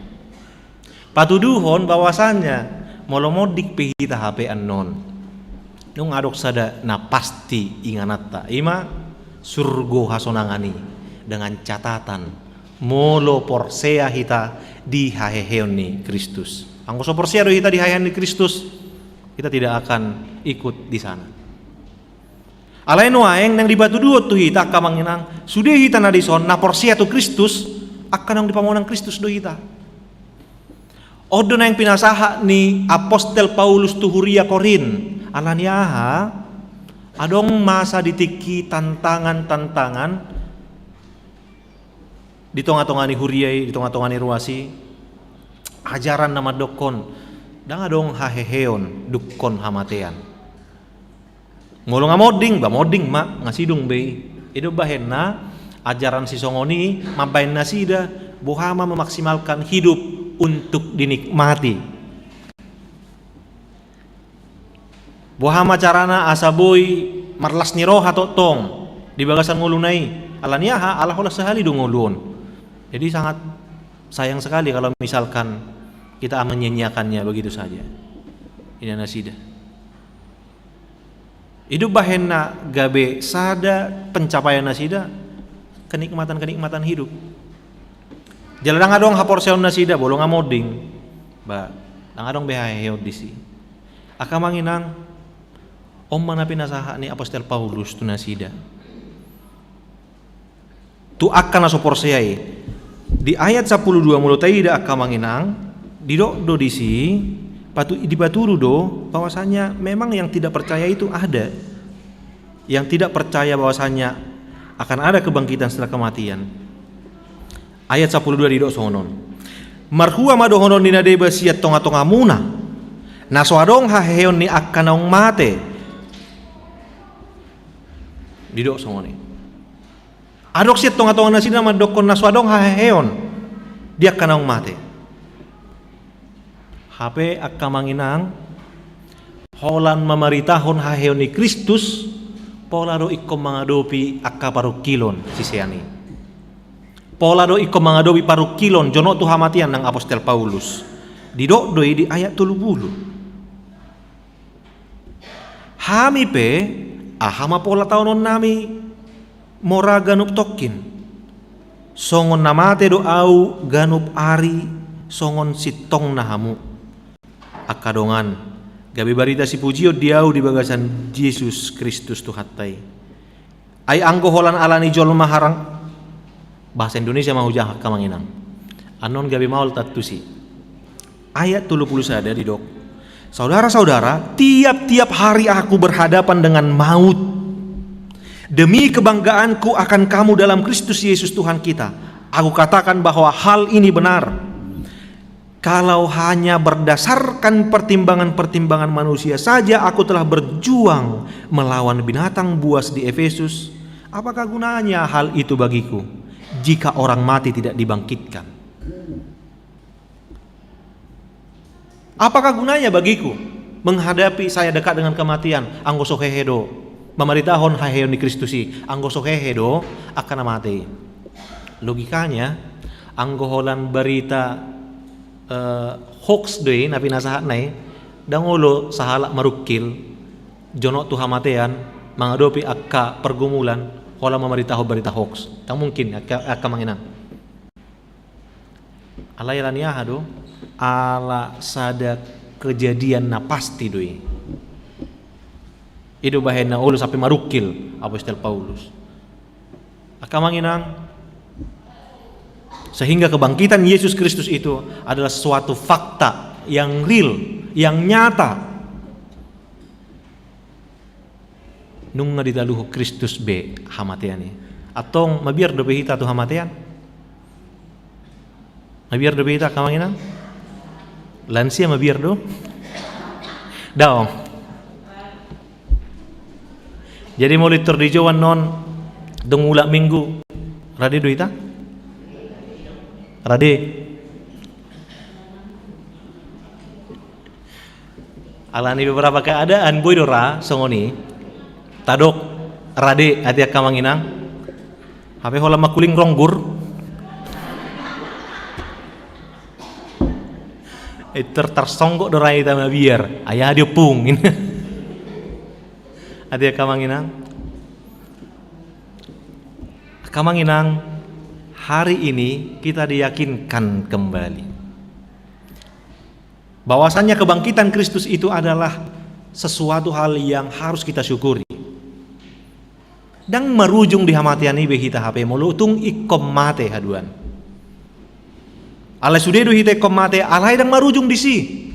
Patuduhon bahwasanya molo monding pe hita hape annon, nunga adong sada na pasti ingananta, ima surgo hasonangan i, dengan catatan molo porsea hita di haheheon ni Kristus. Anggo so porsea do hita di haheheon ni Kristus, kita tidak akan ikut di sana. Alai nuaeng naeng dipatuduhon tu hita angka amang inang, sude hita na dison na porsea tu Kristus, angka naung dipamonang Kristus do hita. On do naeng pinasahat ni apostel Paulus tu huria Korint. Ala ni aha? Adong masa di tingki tantangan-tantangan di tonga-tonga ni huria i, di tonga-tonga ni ruas i, ajaran na mandokkon ndang adong haheheon dungkon hamatean. Molo nga monding, ba monding ma, nga sidung be i. I do bahenna ajaran sisongon i mambahen nasida boha ma memaksimalkan hidup untuk dinikmati. Boha ma carana asa boi marlas ni roha tongtong di bagasan ngoluna i. Ala ni aha? Ala holan sahali do ngolu on. Jadi sangat sayang sekali kalau misalkan kita menyia-nyiakannya begitu saja. Ini nasida. I do bahenna gabe sada pencapaian nasida, kenikmatan-kenikmatan hidup. Jala ndang adong haporseaon nasida, molo nga monding. Ba, ndang adong be haheheon disi. Angka amang inang, on ma na pinasahat ni apostel Paulus tu nasida. Tu angka na so porsea i. Di ayat sampulu dua molo taida angka amang inang, didok do disi, patu-, dipatudu do bahwasanya memang yang tidak percaya itu ada. Yang tidak percaya bahwasanya akan ada kebangkitan setelah kematian. Ayat sampulu dua didok songon on. Marhua ma dohonon ni na deba sian tonga-tongamuna, na so adong haheheon ni angka naung mate. Didok songon i. Adong sian tonga-tonga nasida mandokkon na so adong haheheon di angka naung mate. Hape angka amang inang, holan mamaritahon haheheon ni Kristus, pola do ingkon mangadopi angka parungkilon sisean i. Pola do ingkon mangadopi parungkilon jonok tu hamatean nang apostel Paulus. Didok do i di ayat tolu pulu. Hami pe, aha ma pola taononnami mora ganup tongkin? Songon na mate do ahu ganup ari, songon sintongna hamu. Angka dongan, gabe barita sipujion di ahu di bagasan Jesus Kristus Tuhanta i. Ai anggo holan ala ni jolma harang, bahasa Indonesia ma hujahahon angka amang inang. Annon gabe maol ta tusi. Ayat tolu pulu sada didok, "Saudara-saudara, tiap-tiap hari aku berhadapan dengan maut. Demi kebanggaanku akan kamu dalam Kristus Yesus Tuhan kita, aku katakan bahwa hal ini benar. Kalau hanya berdasarkan pertimbangan-pertimbangan manusia saja aku telah berjuang melawan binatang buas di Efesus, apakah gunanya hal itu bagiku jika orang mati tidak dibangkitkan?" Apakah gunanya bagiku menghadapi saya dekat dengan kematian, anggo so hehe do mamaritahon haheheon ni Kristus i, anggo so hehe do angka na mate i? Logikanya, anggo holan barita, eh, hoax do i na pinasahatna i, ndang olo sahalak marungkil jonok tu hamatean mangadopi angka pergumulan holan mamaritahon barita hoax. Ndang mungkin, angka, angka amang inang. Alai ala ni aha do? Ala sada Kejadian na pasti do i. I do bahen na olo sampe marungkil apostel Paulus. Angka amang inang, sehingga kebangkitan Yesus Kristus itu adalah suatu fakta yang real, yang nyata. Nunga ditaluhon Kristus be hamatean i. Antong mabiar dope hita tu hamatean? Mabiar dope hita, angka amang inang? Lansia mabiar do? Daong. Jadi molo pintor dijou annon dung mulak Minggu, rade do hita? Rade. Alani beberapa keadaan boi do ra songon i. Tadok, rade, atik angka amang inang. Hape holan mangkuling ronggur. Pintor tarsonggot do ra hita mabiar. Ai aha di ompung. Atik angka amang inang. Angka amang inang, hari ini kita diyakinkan kembali bahwasanya kebangkitan Kristus itu adalah sesuatu hal yang harus kita syukuri. Ndang marujung di hamatean i be hita hape molo tung ingkon mate haduan. Alai sude do hita ingkon mate, alai ndang marujung disi.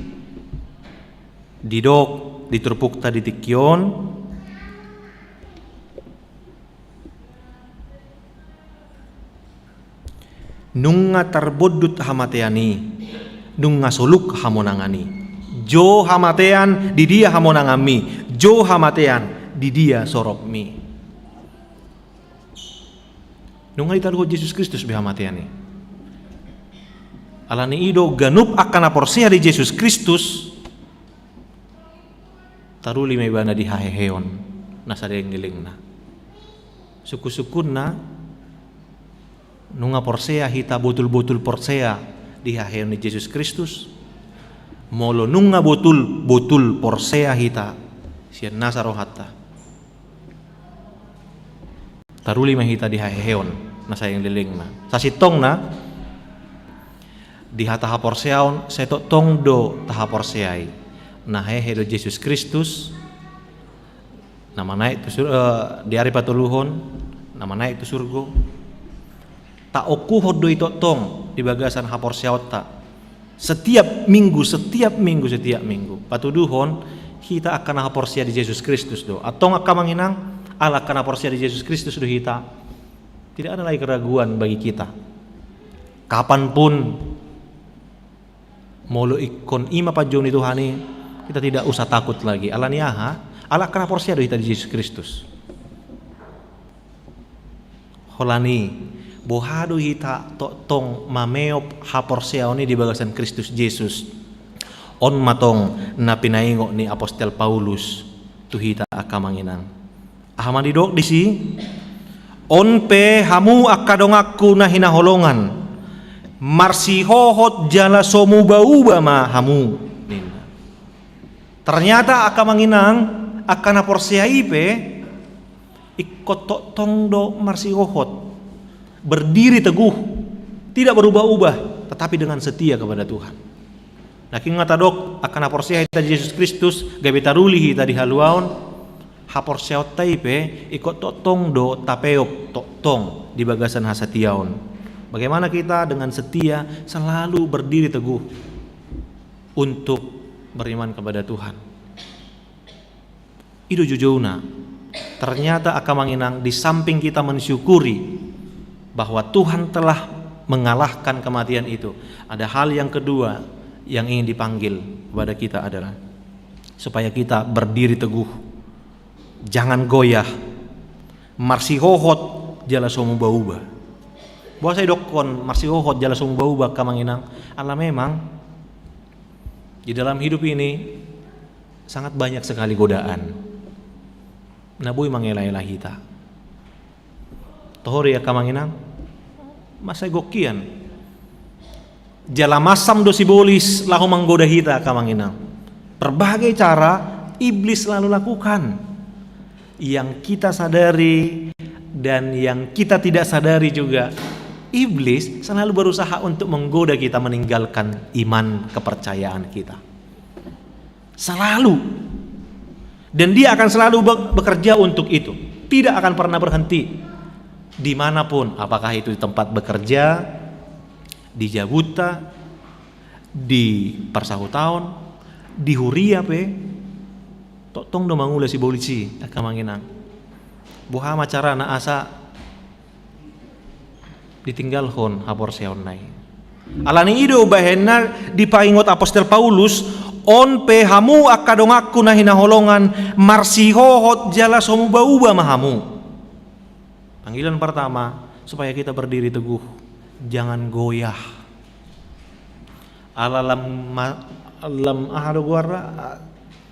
Didok di turpukta di tingki on, nunga tarbondut hamatean i, nunga soluk hamonangan i. Jou hamatean, di dia hamonanganmi? Jou hamatean, di dia soropmi? Nunga ditaluhon Jesus Kristus be hamatean i. Alani i do ganup angka na porsea di Jesus Kristus, taruli ma ibana di haheheon na saleleng ni lelengna. Sungkun-sungkunna, nunga porsea hita, botul-botul porsea di haheheon ni Jesus Kristus? Molo nunga botul-botul porsea hita sian nasa rohanta, taruli ma hita di haheheon na saleleng ni lelengna. Sasintongna, di hata haporseaon, sai tongtong do tahaporseai na hehe do Jesus Kristus, na manaek tu sur-, eh, di ari patoluhon, na manaek tu surgo. Taongkuhon do i tongtong di bagasan haporseaonta. Setiap minggu, setiap minggu, setiap minggu. Patuduhon, hita angka na haporsea di Jesus Kristus do. Antong angka amang inang, ala angka na porsea di Jesus Kristus do hita, tidak ada lagi keraguan bagi kita. Kapanpun, molo ingkon i ma panjou ni Tuhan i, kita tidak usah takut lagi. Alani aha? Ala angka na porsea do hita di Jesus Kristus. Holan i, boha do hita tongtong mameop haporseaon i di bagasan Kristus Jesus? On ma tong na pinaingot ni apostel Paulus tu hita angka amang inang. Aha ma didok disi? On pe hamu angka donganku na hinaholongan, marsihohot jala so muba-uba ma hamu, ninna. Ternyata angka amang inang, angka na porsea i pe ingkon tongtong do marsihohot, berdiri teguh, tidak berubah-ubah, tetapi dengan setia kepada Tuhan. Nangkin nga tadok, angka na porsea hita di Jesus Kristus, gabe taruli hita di haluaon, haporseaonta i pe ingkon tongtong do tapeop tongtong di bagasan hasatiaon. Bagaimana kita dengan setia selalu berdiri teguh untuk beriman kepada Tuhan? I do joujouna. Ternyata angka amang inang, di samping kita mensyukuri bahwa Tuhan telah mengalahkan kematian itu, ada hal yang kedua yang ingin dipanggil kepada kita adalah supaya kita berdiri teguh, jangan goyah, marsihohot jala so muba-uba. Boasa didokkon marsihohot jala so muba-uba, angka amang inang? Ala memang di dalam hidup ini sangat banyak sekali godaan na boi mangela-ela hita. Toho do i, angka amang inang? Mansai gok hian. Jala masam do sibolis laho manggoda hita, angka amang inang. Berbagai cara iblis selalu lakukan. Yang kita sadari dan yang kita tidak sadari juga, iblis selalu berusaha untuk menggoda kita meninggalkan iman kepercayaan kita. Selalu. Dan dia akan selalu be-, bekerja untuk itu. Tidak akan pernah berhenti. Dimanapun, apakah itu di tempat bekerja, di jabunta, di parsahutaon, di huria pe, tongtong do mangula sibolis i, angka amang inang. Boha ma carana asa ditinggalhon haporseaonna i. Alani i do bahenna dipaingot apostel Paulus, on pe hamu angka donganku na hinaholongan, marsihohot jala so muba-uba ma hamu. Panggilan pertama, supaya kita berdiri teguh, jangan goyah. Ala lam ma-, lam aha do goarna,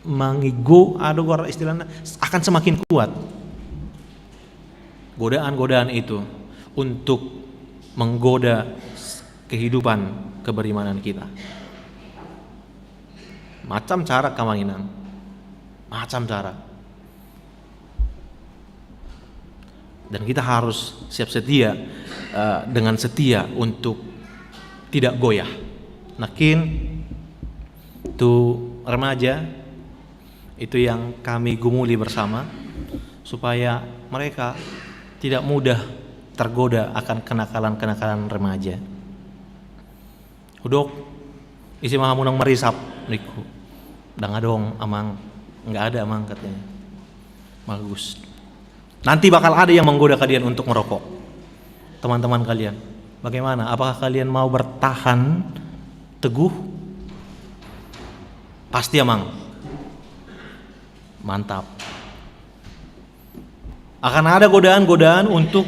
manginggo, aha do goarna istilahna, akan semakin kuat godaan-godaan itu untuk menggoda kehidupan keberimanan kita. Macam cara, angka amang inang. Macam cara. Dan kita harus siap setia, eh, dengan setia untuk tidak goyah. Nangkin tu remaja itu yang kami gumuli bersama, supaya mereka tidak mudah tergoda akan kenakalan-kenakalan remaja. Hudok, ise ma hamu naung marisap, ningku. Dang adong, amang. Nggak ada, amang, katanya. Bagus. Nanti bakal ada yang menggoda kalian untuk merokok. Teman-teman kalian, bagaimana? Apakah kalian mau bertahan teguh? Pasti, amang. Mantap. Akan ada godaan-godaan untuk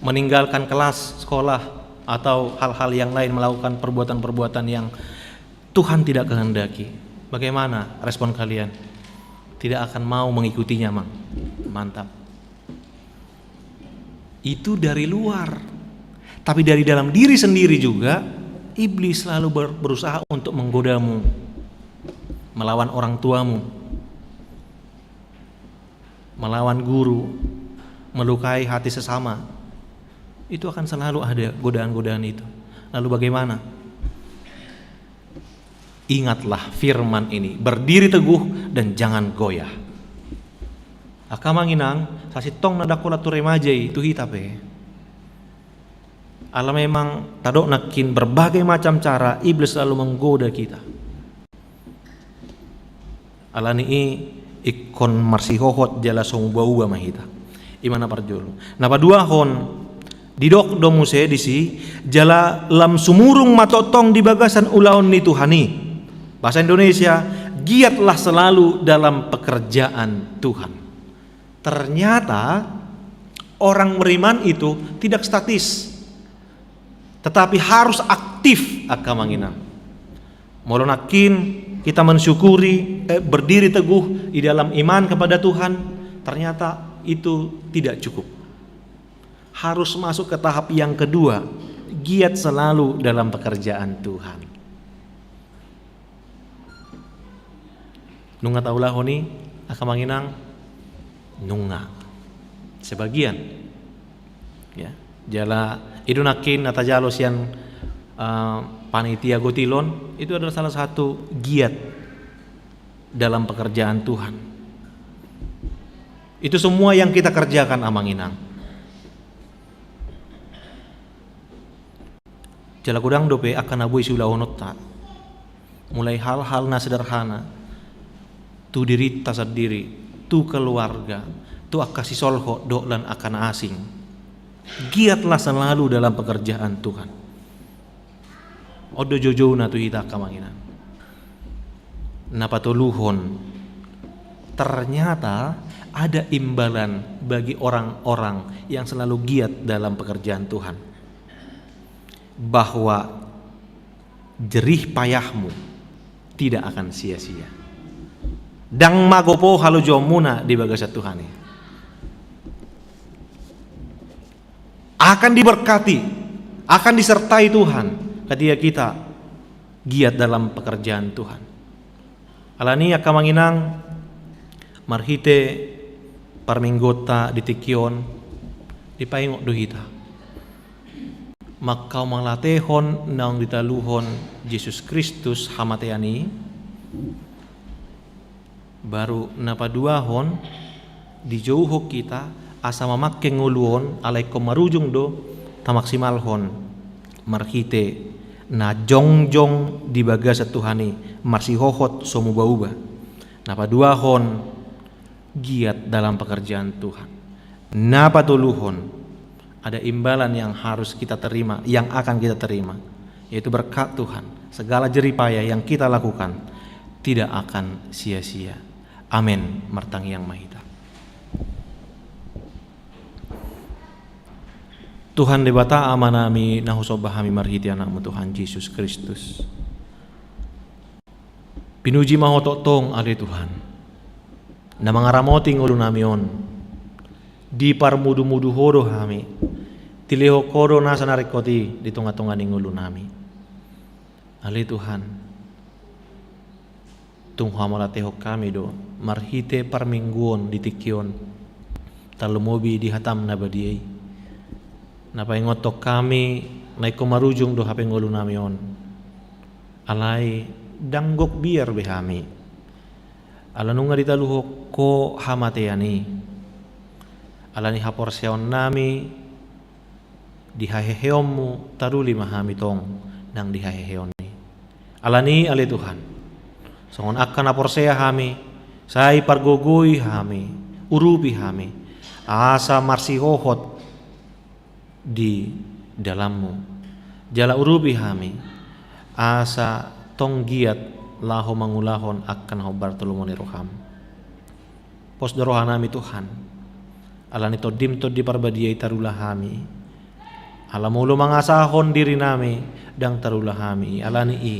meninggalkan kelas sekolah atau hal-hal yang lain, melakukan perbuatan-perbuatan yang Tuhan tidak kehendaki. Bagaimana respon kalian? Tidak akan mau mengikutinya, amang. Mantap. Itu dari luar. Tapi dari dalam diri sendiri juga, iblis selalu ber-, berusaha untuk menggodamu, melawan orang tuamu, melawan guru, melukai hati sesama. Itu akan selalu ada godaan-godaan itu. Lalu bagaimana? Ingatlah firman ini, berdiri teguh dan jangan goyah. Angka amang inang, sasintongna ndang holan tu remaja i, tu hita pe. Ala memang tadok nangkin berbagai macam cara iblis selalu menggoda kita. Alani i ingkon marsihohot jala so muba-uba ma hita. I ma na parjolo. Na paduahon, didok do muse disi, jala lam sumurung ma tongtong di bagasan ulaon ni Tuhan i. Bahasa Indonesia, giatlah selalu dalam pekerjaan Tuhan. Ternyata orang beriman itu tidak statis, tetapi harus aktif, angka amang inang. Molo nangkin kita mensyukuri, eh, berdiri teguh di dalam iman kepada Tuhan, ternyata itu tidak cukup. Harus masuk ke tahap yang kedua, giat selalu dalam pekerjaan Tuhan. Nunga taulahon i, angka amang inang? Nunga. Sebagian. Ya. Jala i do nangkin na tajalo sian, eh, panitia gotilon, itu adalah salah satu giat dalam pekerjaan Tuhan. Itu semua yang kita kerjakan, amang inang. Jala godang dope angka na boi siulahononta. Mulai hal-hal na sederhana, tu dirinta sandiri, tu keluarga, tu angka sisolhot dohot lan angka na asing. Giatlah selalu dalam pekerjaan Tuhan. On do joujouna tu hita, angka amang inang. Na patoluhon, ternyata ada imbalan bagi orang-orang yang selalu giat dalam pekerjaan Tuhan. Bahwa jerih payahmu tidak akan sia-sia. Ndang mago po halojonmuna di bagasan Tuhan i. Akan diberkati, akan disertai Tuhan ketika kita giat dalam pekerjaan Tuhan. Alani i, angka amang inang, marhite parmingguonta di tingki on, dipaingot do hita mangkaumalatehon naung ditaluhon Jesus Kristus hamatean i, Baru na paduahon, dijouhon hita asa mamangke ngolu on, alai ingkon marujung do tamaksimalhon marhite na jongjong di bagasan Tuhan i, marsihohot so muba-uba. Na paduahon, giat dalam pekerjaan Tuhan. Na patoluhon, ada imbalan yang harus kita terima, yang akan kita terima, yaitu berkat Tuhan. Segala jeripaya yang kita lakukan tidak akan sia-sia. Amen. Martangiang ma hita. Tuhan Debata Amanami, na husomba hami marhite Anakmu Tuhan Jesus Kristus. Pinuji ma Ho tongtong, ale Tuhan, na mangaramoti ngolunami on. Diparmudu-mudu Ho do hami. Dilehon Ho do nasa na ringkot i di tonga-tonga ni ngolunami. Ale Tuhan, tung Ho mauliatehon hami do marhite parmingguon di tingki on, tarlumobi di hataM na badia i, na paingothon hami na ingkon marujung do hape ngolunami on. Alai ndang gok biar be hami, ala nunga ditaluhon Ho hamatean i. Ala ni haporseaonnami di haheheonMu, taruli ma hami tong nang di haheheon i. Ala ni i, ale Tuhan, songon angka na porsea hami, sai pargogoi hami, urupi hami, asa marsihohot di dalanMu. Jala urupi hami, asa tong giat laho mangulahon angka na hombar tu lomo ni rohaM. Pos do rohanami, Tuhan, ala ni TondiM Tondi Parbadia i tarula hami. Ala molo mangasahon dirinami, ndang tarula hami. Ala ni i,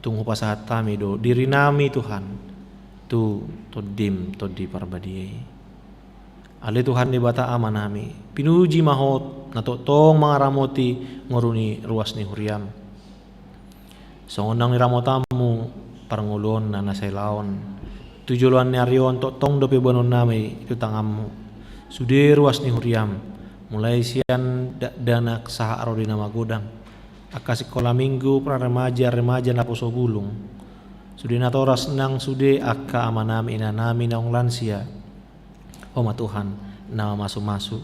tung hupasahat hami do dirinami, Tuhan, tu TondiM Tondi Parbadia i. Ale Tuhan Debata Amanami, pinuji ma Ho na tongtong mangaramoti ngolu ni ruas ni huriaM. Songon naung niramotanMu parngoluonna na sahelaon, tu joloan ni ari on tongtong dope boanonnami tu tanganMu sude ruas ni huriaM, mulai sian dakdanak sahat ro di na magodang, angka sikola minggu, praremaja, remaja, naposo bulung, sude natoras nang sude angka amanami inanami naung lansia. Ho ma Tuhan na mamasumasu.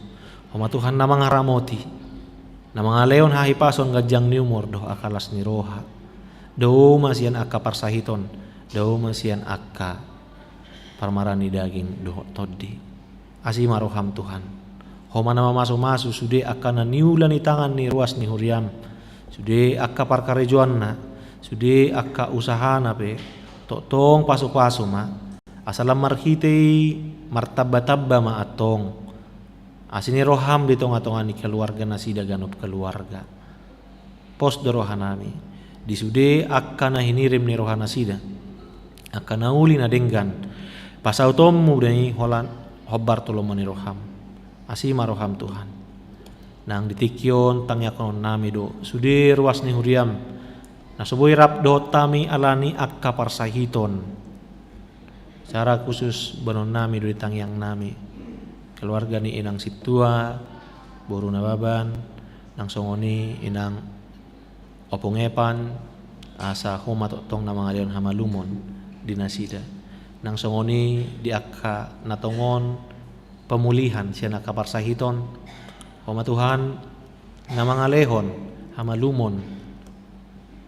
Ho ma Tuhan na mangaramoti, na mangalehon hahipason, ganjang ni umur dohot angka las ni roha. Dao ma sian angka parsahiton, dao ma sian angka parmaraan ni daging dohot tondi. Asi ma rohaM, Tuhan. Ho ma na mamasumasu sude angka na niula ni tangan ni ruas ni huriaM, sude angka parkarejoanna, sude angka usahana pe, tongtong pasupasu ma, asa lam marhite i martambatamba ma antong asi ni rohaM di tongatonga ni keluarga nasida ganup keluarga. Pos do rohanami di sude angka na hinirim ni rohanasida, angka na uli na denggan, pasautonMu do i holan hombar tu lomo ni rohaM. Asi ma rohaM, Tuhan. Nang di tingki on tangiangkononnami do sude ruas ni huriaM na so boi rap dohot hami ala ni angka parsahiton. Secara khusus boanonnami do di tangiangnami keluarga ni Inang Sintua, boru Nababan, nang songon i Inang Ompung Epan, asa Ho ma tongtong na mangalehon hamalumon di nasida. Nang songon i di angka na tongon pemulihan sian angka parsahiton, Ho ma Tuhan na mangalehon hamalumon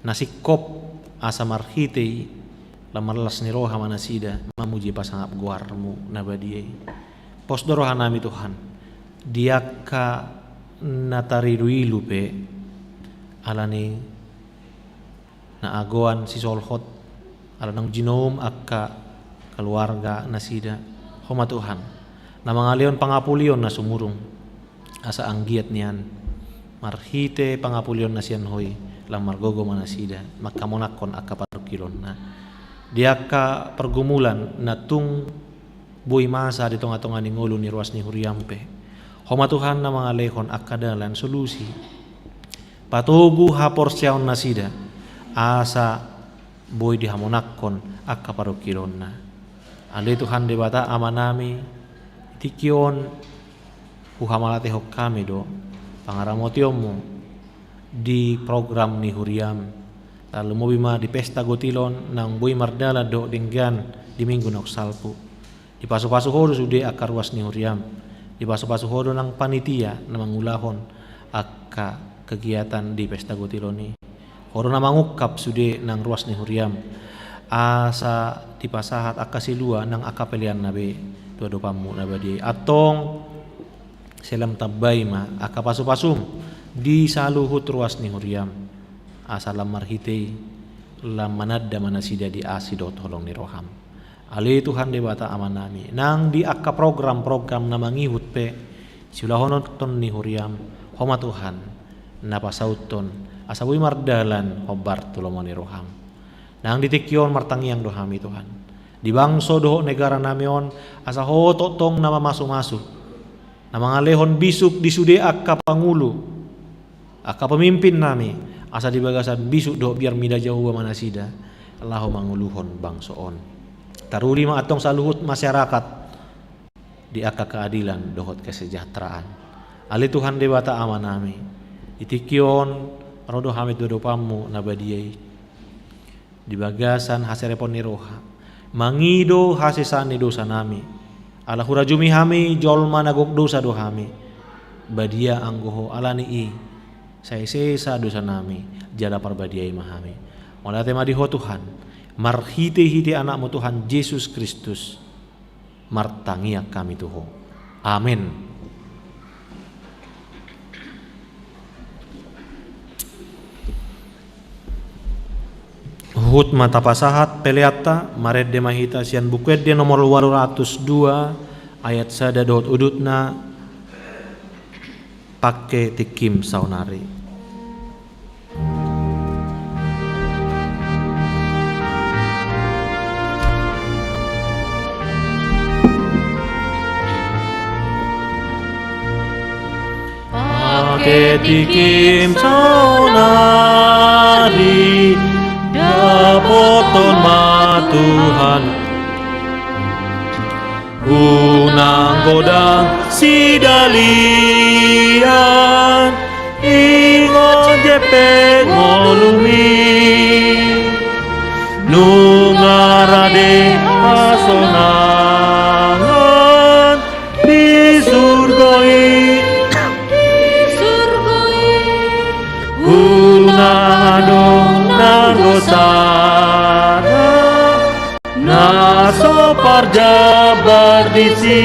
na singkop, asa marhite i lam marlas ni roha ma nasida mamuji pasangap goarMu na badia i. Pos do rohanami, Tuhan, di angka na tariluilu pe ala ni na agoan sisolhot, ala naung jinoum angka keluarga nasida. Ho ma Tuhan na mangalehon pangapulion na sumurung, asa anggiat nian marhite pangapulion na sian Ho i lam margogo ma nasida manghamonangkon angka parungkilonna di angka pergumulan na tung boi masa di tongatonga ni ngolu ni ruas ni huriaM pe. Ho ma Tuhan na mangalehon angka dalan solusi, patogu haporseaon nasida asa boi dihamonangkon angka parungkilonna. Ale Tuhan Debata Amanami, di tingki on huhamauliatehon hami do pangaramotionMu di program ni huriaM, Tarlumobi ma di pesta gotilon nang boi mardalan dohot denggan di minggu naung salpu. Dipasupasu Ho do sude angka ruas ni huriaM. Dipasupasu Ho do nang panitia na mangulahon angka kegiatan di pesta gotilon i. Ho do na mangungkap sude nang ruas ni huriaM, asa dipasahat angka silua nang angka peleanna be tu adopanMu na badia i. Antong sai lam tambai ma angka pasupasuM di saluhut ruas ni huriaM, asa lam marhite i lam mananda ma nasida di asi dohot holong ni rohaM. Ale Tuhan Debata Amanami, nang di angka program-program na mangihut pe, siulahonon ni huriaM, Ho ma Tuhan na pasauthon asa boi mardalan hombar tu lomo ni rohaM. Nang di tingki on martangiang do hami Tuhan, di bangso dohot negaranami on, asa Ho tongtong na mamasumasu, na mangalehon bisuk di sude angka pangulu, angka pemimpin nami, asa di bagasan bisuk dohot biar mida Jahowa ma nasida laho manguluhon bangso on. Taruli ma antong saluhut masyarakat di angka keadilan dohot kesejahteraan. Ale Tuhan Debata Amanami, di tingki on ro do hami tu adopanMu na badia i di bagasan haserepon ni roha, mangido hasesaan ni dosanami. Ala hurajumi hami jolma na gok dosa do hami. Badia anggo Ho, ala ni i sai sesa dosanami jala parbadiai ma hami. Mauliate ma di Ho Tuhan, marhitehite AnakMu Tuhan Jesus Kristus martangiang hami tu Ho. Amen. Huhut ma tapasahat peleanta, marende ma hita sian Buku Ende nomor ualu ratus dua, ayat sada dohot udutna. Pangke tingkim saonari. Pangke tingkim saonari, dapothon ma Tuhan. Unang godang sidalian, ingot je pe ngolumi. Nunga rade hasonangan di surgo i. Unang adong nanggo sada na so parjambar disi.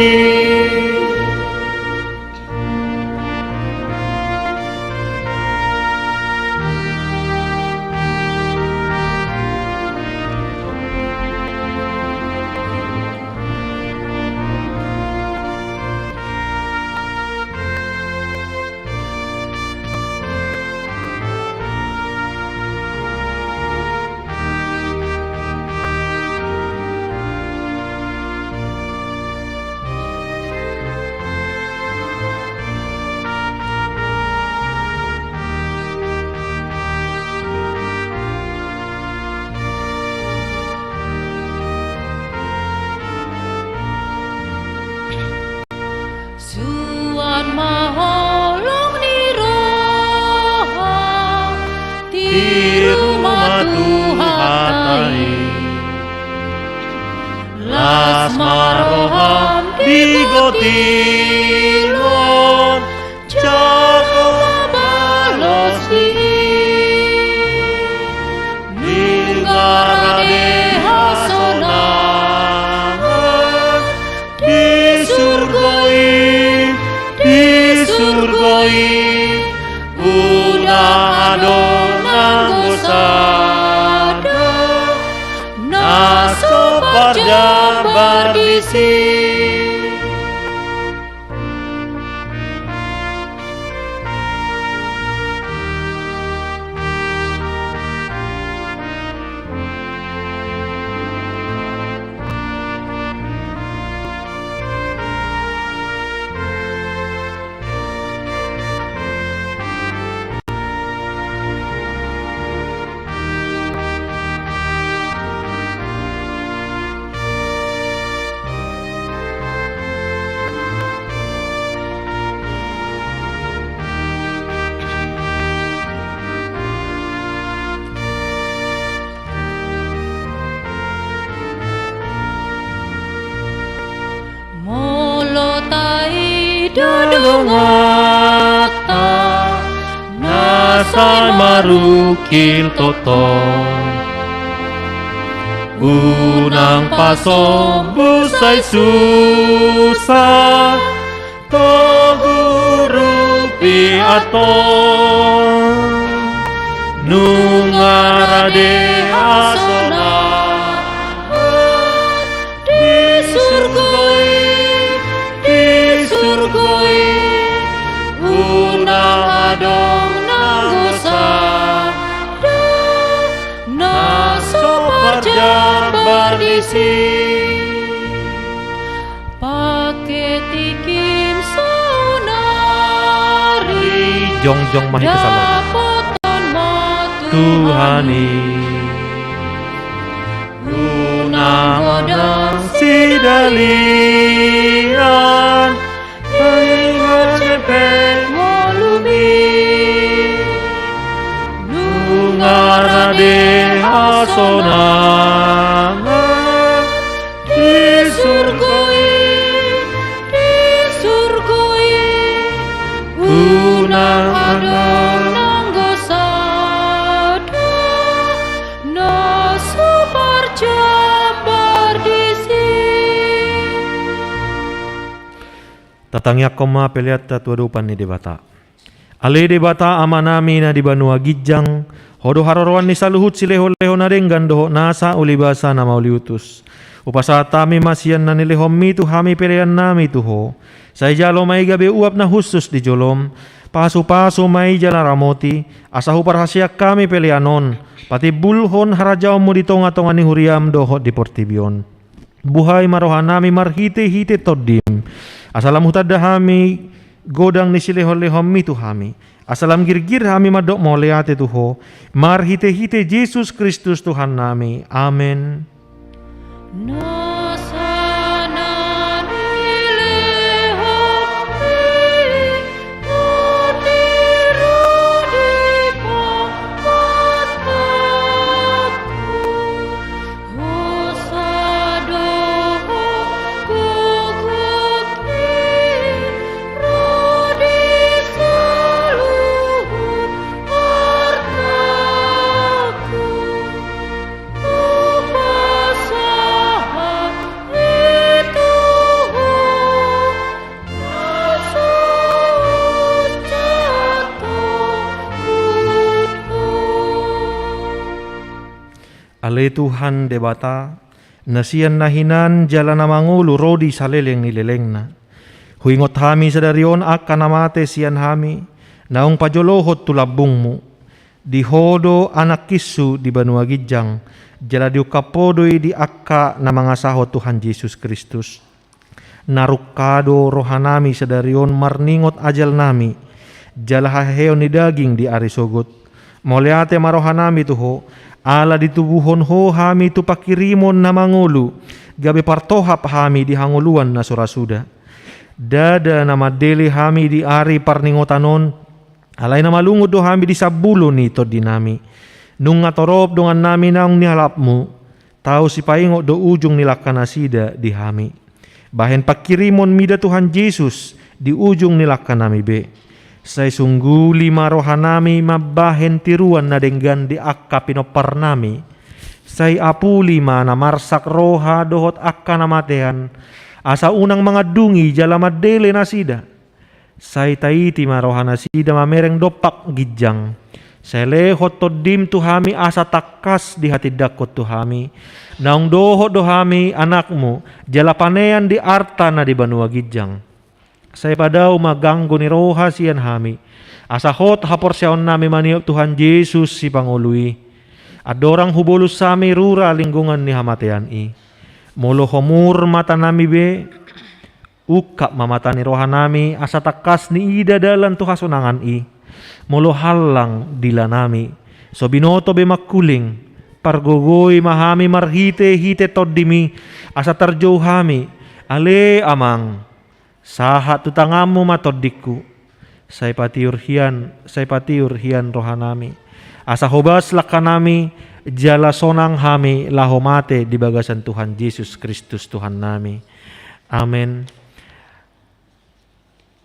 Suan ma holong ni roha, tiru ma Tuhanta i. Las ma roham di gotilon, jala balos di i. Nunga rade hasonangan di surgo i, di surgo i. Unang adong nanggo sada na so parjambar disi. donganta na sai marungkil tongtong. Unang pasombu sai susa, togu rupiah antong. Nunga rade hasonangan di surgo i, di surgo i. Unang adong nanggo sada na so parjambar disi. Pake tingkim saonari. Jongjong ma hita saleleng. Dapotan ma Tuhan i. Unang godang sidalian, ingot hepeng ngolumi. Nunga rade hasonangan di surgo i, di surgo i. Unang adong nanggo sada na so parjambar disi. Tatangiangkon ma peleanta tu adopan ni Debata. Ale Debata Amanami na di banua ginjang, Ho do haroroan ni saluhut silehonlehon na denggan dohot nasa ulibasa na mauliutus. Hupasahat hami ma sian na nilehonMi tu hami peleannami tu Ho. Sai jalo ma i gabe uap na hushus di joloM. Pasupasu ma i jala ramoti, asa huparhaseang hami pelean on patimbulhon harajaonMu di tongatonga ni huriaM dohot di portibi on. Buhai ma rohanami marhitehite TondiM, asa lam hutanda hami godang ni silehonlehonMi tu hami, asa lam girgir hami mandok mauliate tu Ho, marhitehite Jesus Kristus Tuhannami. Amen. Ale Tuhan Debata, na sian na hinan jala na mangolu ro di saleleng ni lelengna. Huingot hami sadari on angka na mate sian hami, naung pajolohon tu lambungMu. Di Ho do anakkinsu di banua ginjang, jala diungkap Ho do i di angka na mangasahon Tuhan Jesus Kristus. Na rungka do rohanami sadari on marningot ajalnami, jala haheheon ni daging di ari sogot. Mauliate ma rohanami tu Ho, ala ditubuhon Ho hami tu pangkirimon na mangolu, gabe partohap hami di hangoluan na so ra suda. Ndada na mandele hami di ari parningotan on, alai na malungun do hami di sambulu ni tondinami. Nunga torop dongannami naung nialapMu, tau sipaingot do ujung ni langka nasida di hami. Bahen pangkirimon mida Tuhan Jesus di ujung ni langkanami be. Sai sungguli ma rohanami mambahen tiruan na denggan di angka pinomparnami. Sai apuli ma na marsak roha dohot angka na matean, asa unang mangandungi jala mandele nasida. Sai taiti ma rohanasida mamereng dompak ginjang. Sai lehon TondiM tu hami asa tangkas dihatindangkon tu hami. Naung dohot do hami anakMu, jala panean di arta na di banua ginjang. Sai padao ma ganggo ni roha sian hami, asa hot haporseaonnami maniop Tuhan Jesus Sipangolu i. Andorang hubolus hami rura linggongan ni hamatean i. Molo homur matanami be, ungkap ma mata ni rohanami asa tangkas niida dalan tu hasonangan i. Molo hallang dilanami, so binoto be mangkuling, pargogoi ma hami marhitehite TondiMi, asa tarjou hami. Ale Amang, sahat tu tanganMu ma tondingku. Sai patiur hian, sai patiur hian rohanami. Asa hobas langkanami, jala sonang hami laho mate di bagasan Tuhan Jesus Kristus Tuhannami. Amen.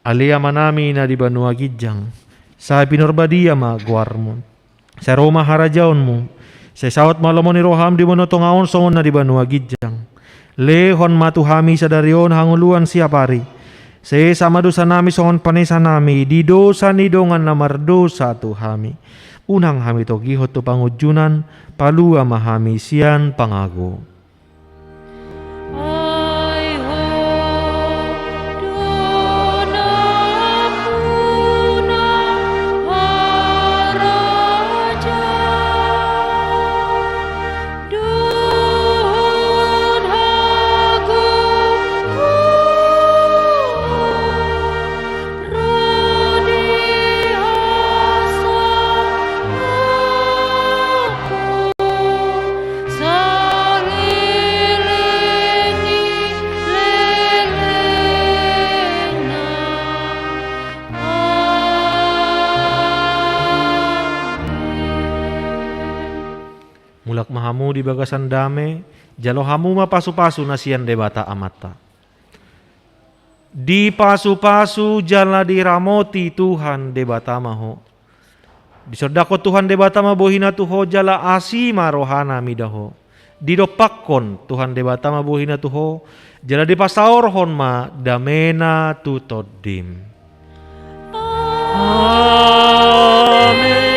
Ale Amanami na di banua ginjang, sai pinarbadia ma goarmu. Sai ro ma harajaonmu. Sai saut ma lomo ni roham di banua tonga on songon na di banua ginjang. Lehon ma tu hami sadari on hangoluan siapari. Sesa ma dosanami songon panesanami di dosa ni dongan na mardosa tu hami. Unang hami togihon tu pangunjunan, palua ma hami sian pangago. Mulak ma hamu di bagasan dame, jalo hamu ma pasupasu na sian Debata Amanta. Dipasupasu jala diramoti Tuhan Debata ma ho. Disondangkon Tuhan Debata ma bohina tu ho jala asi ma rohana mida ho. Didompakkon Tuhan Debata ma bohina tu ho, jala dipasaorhon ma damena tu tondim. Amen. Amen. Amen.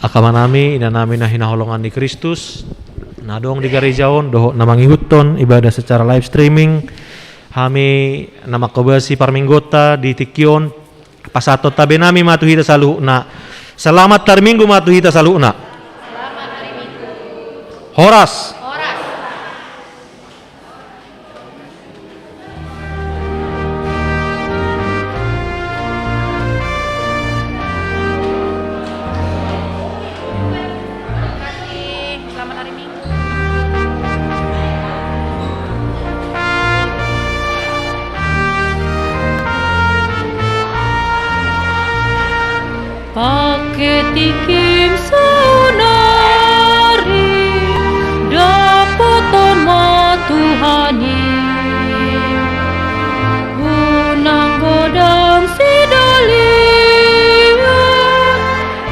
Angka amanami, inanami na hinaholongan ni Kristus, na adong di gareja on dohot na mangihuthon ibadah secara live streaming, hami na mangkobasi parmingguonta di tingki on, pasahathon tabenami ma tu hita saluhutna. Selamat hari Minggu ma tu hita saluhutna. Horas. Selamat hari Minggu. Pake tingkim saonari, dapothon ma Tuhan i. Unang godang sidalion,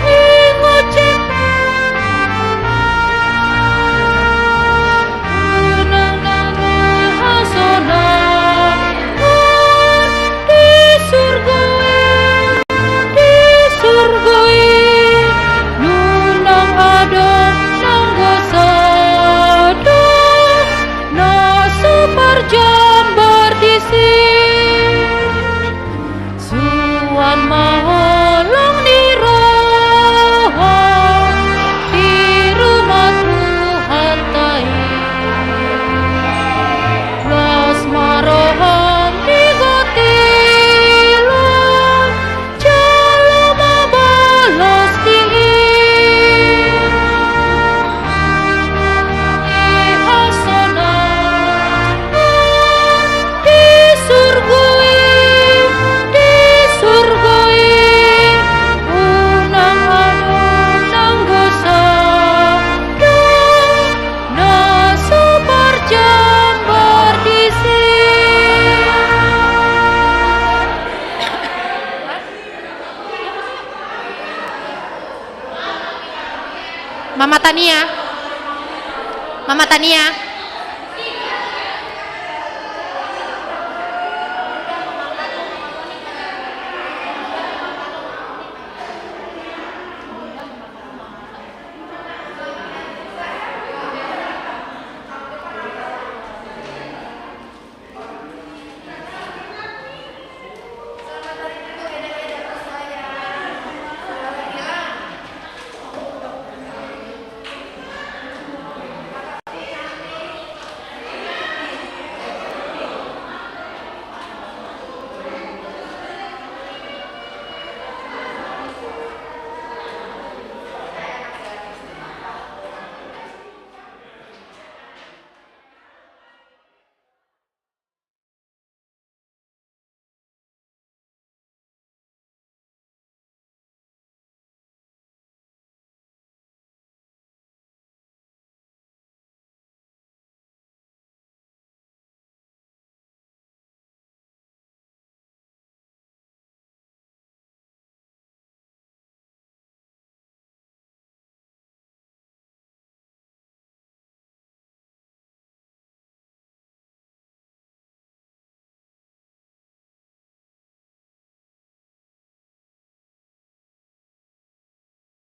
ingot jempol. Unang dang roha sonang di surgo i, di surgo i. Unang adong nanggo sada na so parjambar disi. Suan ma holong ni roha di rumah Tuhanta i. Las ma roham di gotilon, jalo ma balos di i. Hasonangan di surgo i, di surgo i. Unang adong nanggo sada na so parjambar disi. Mama Tania. Mama Tania.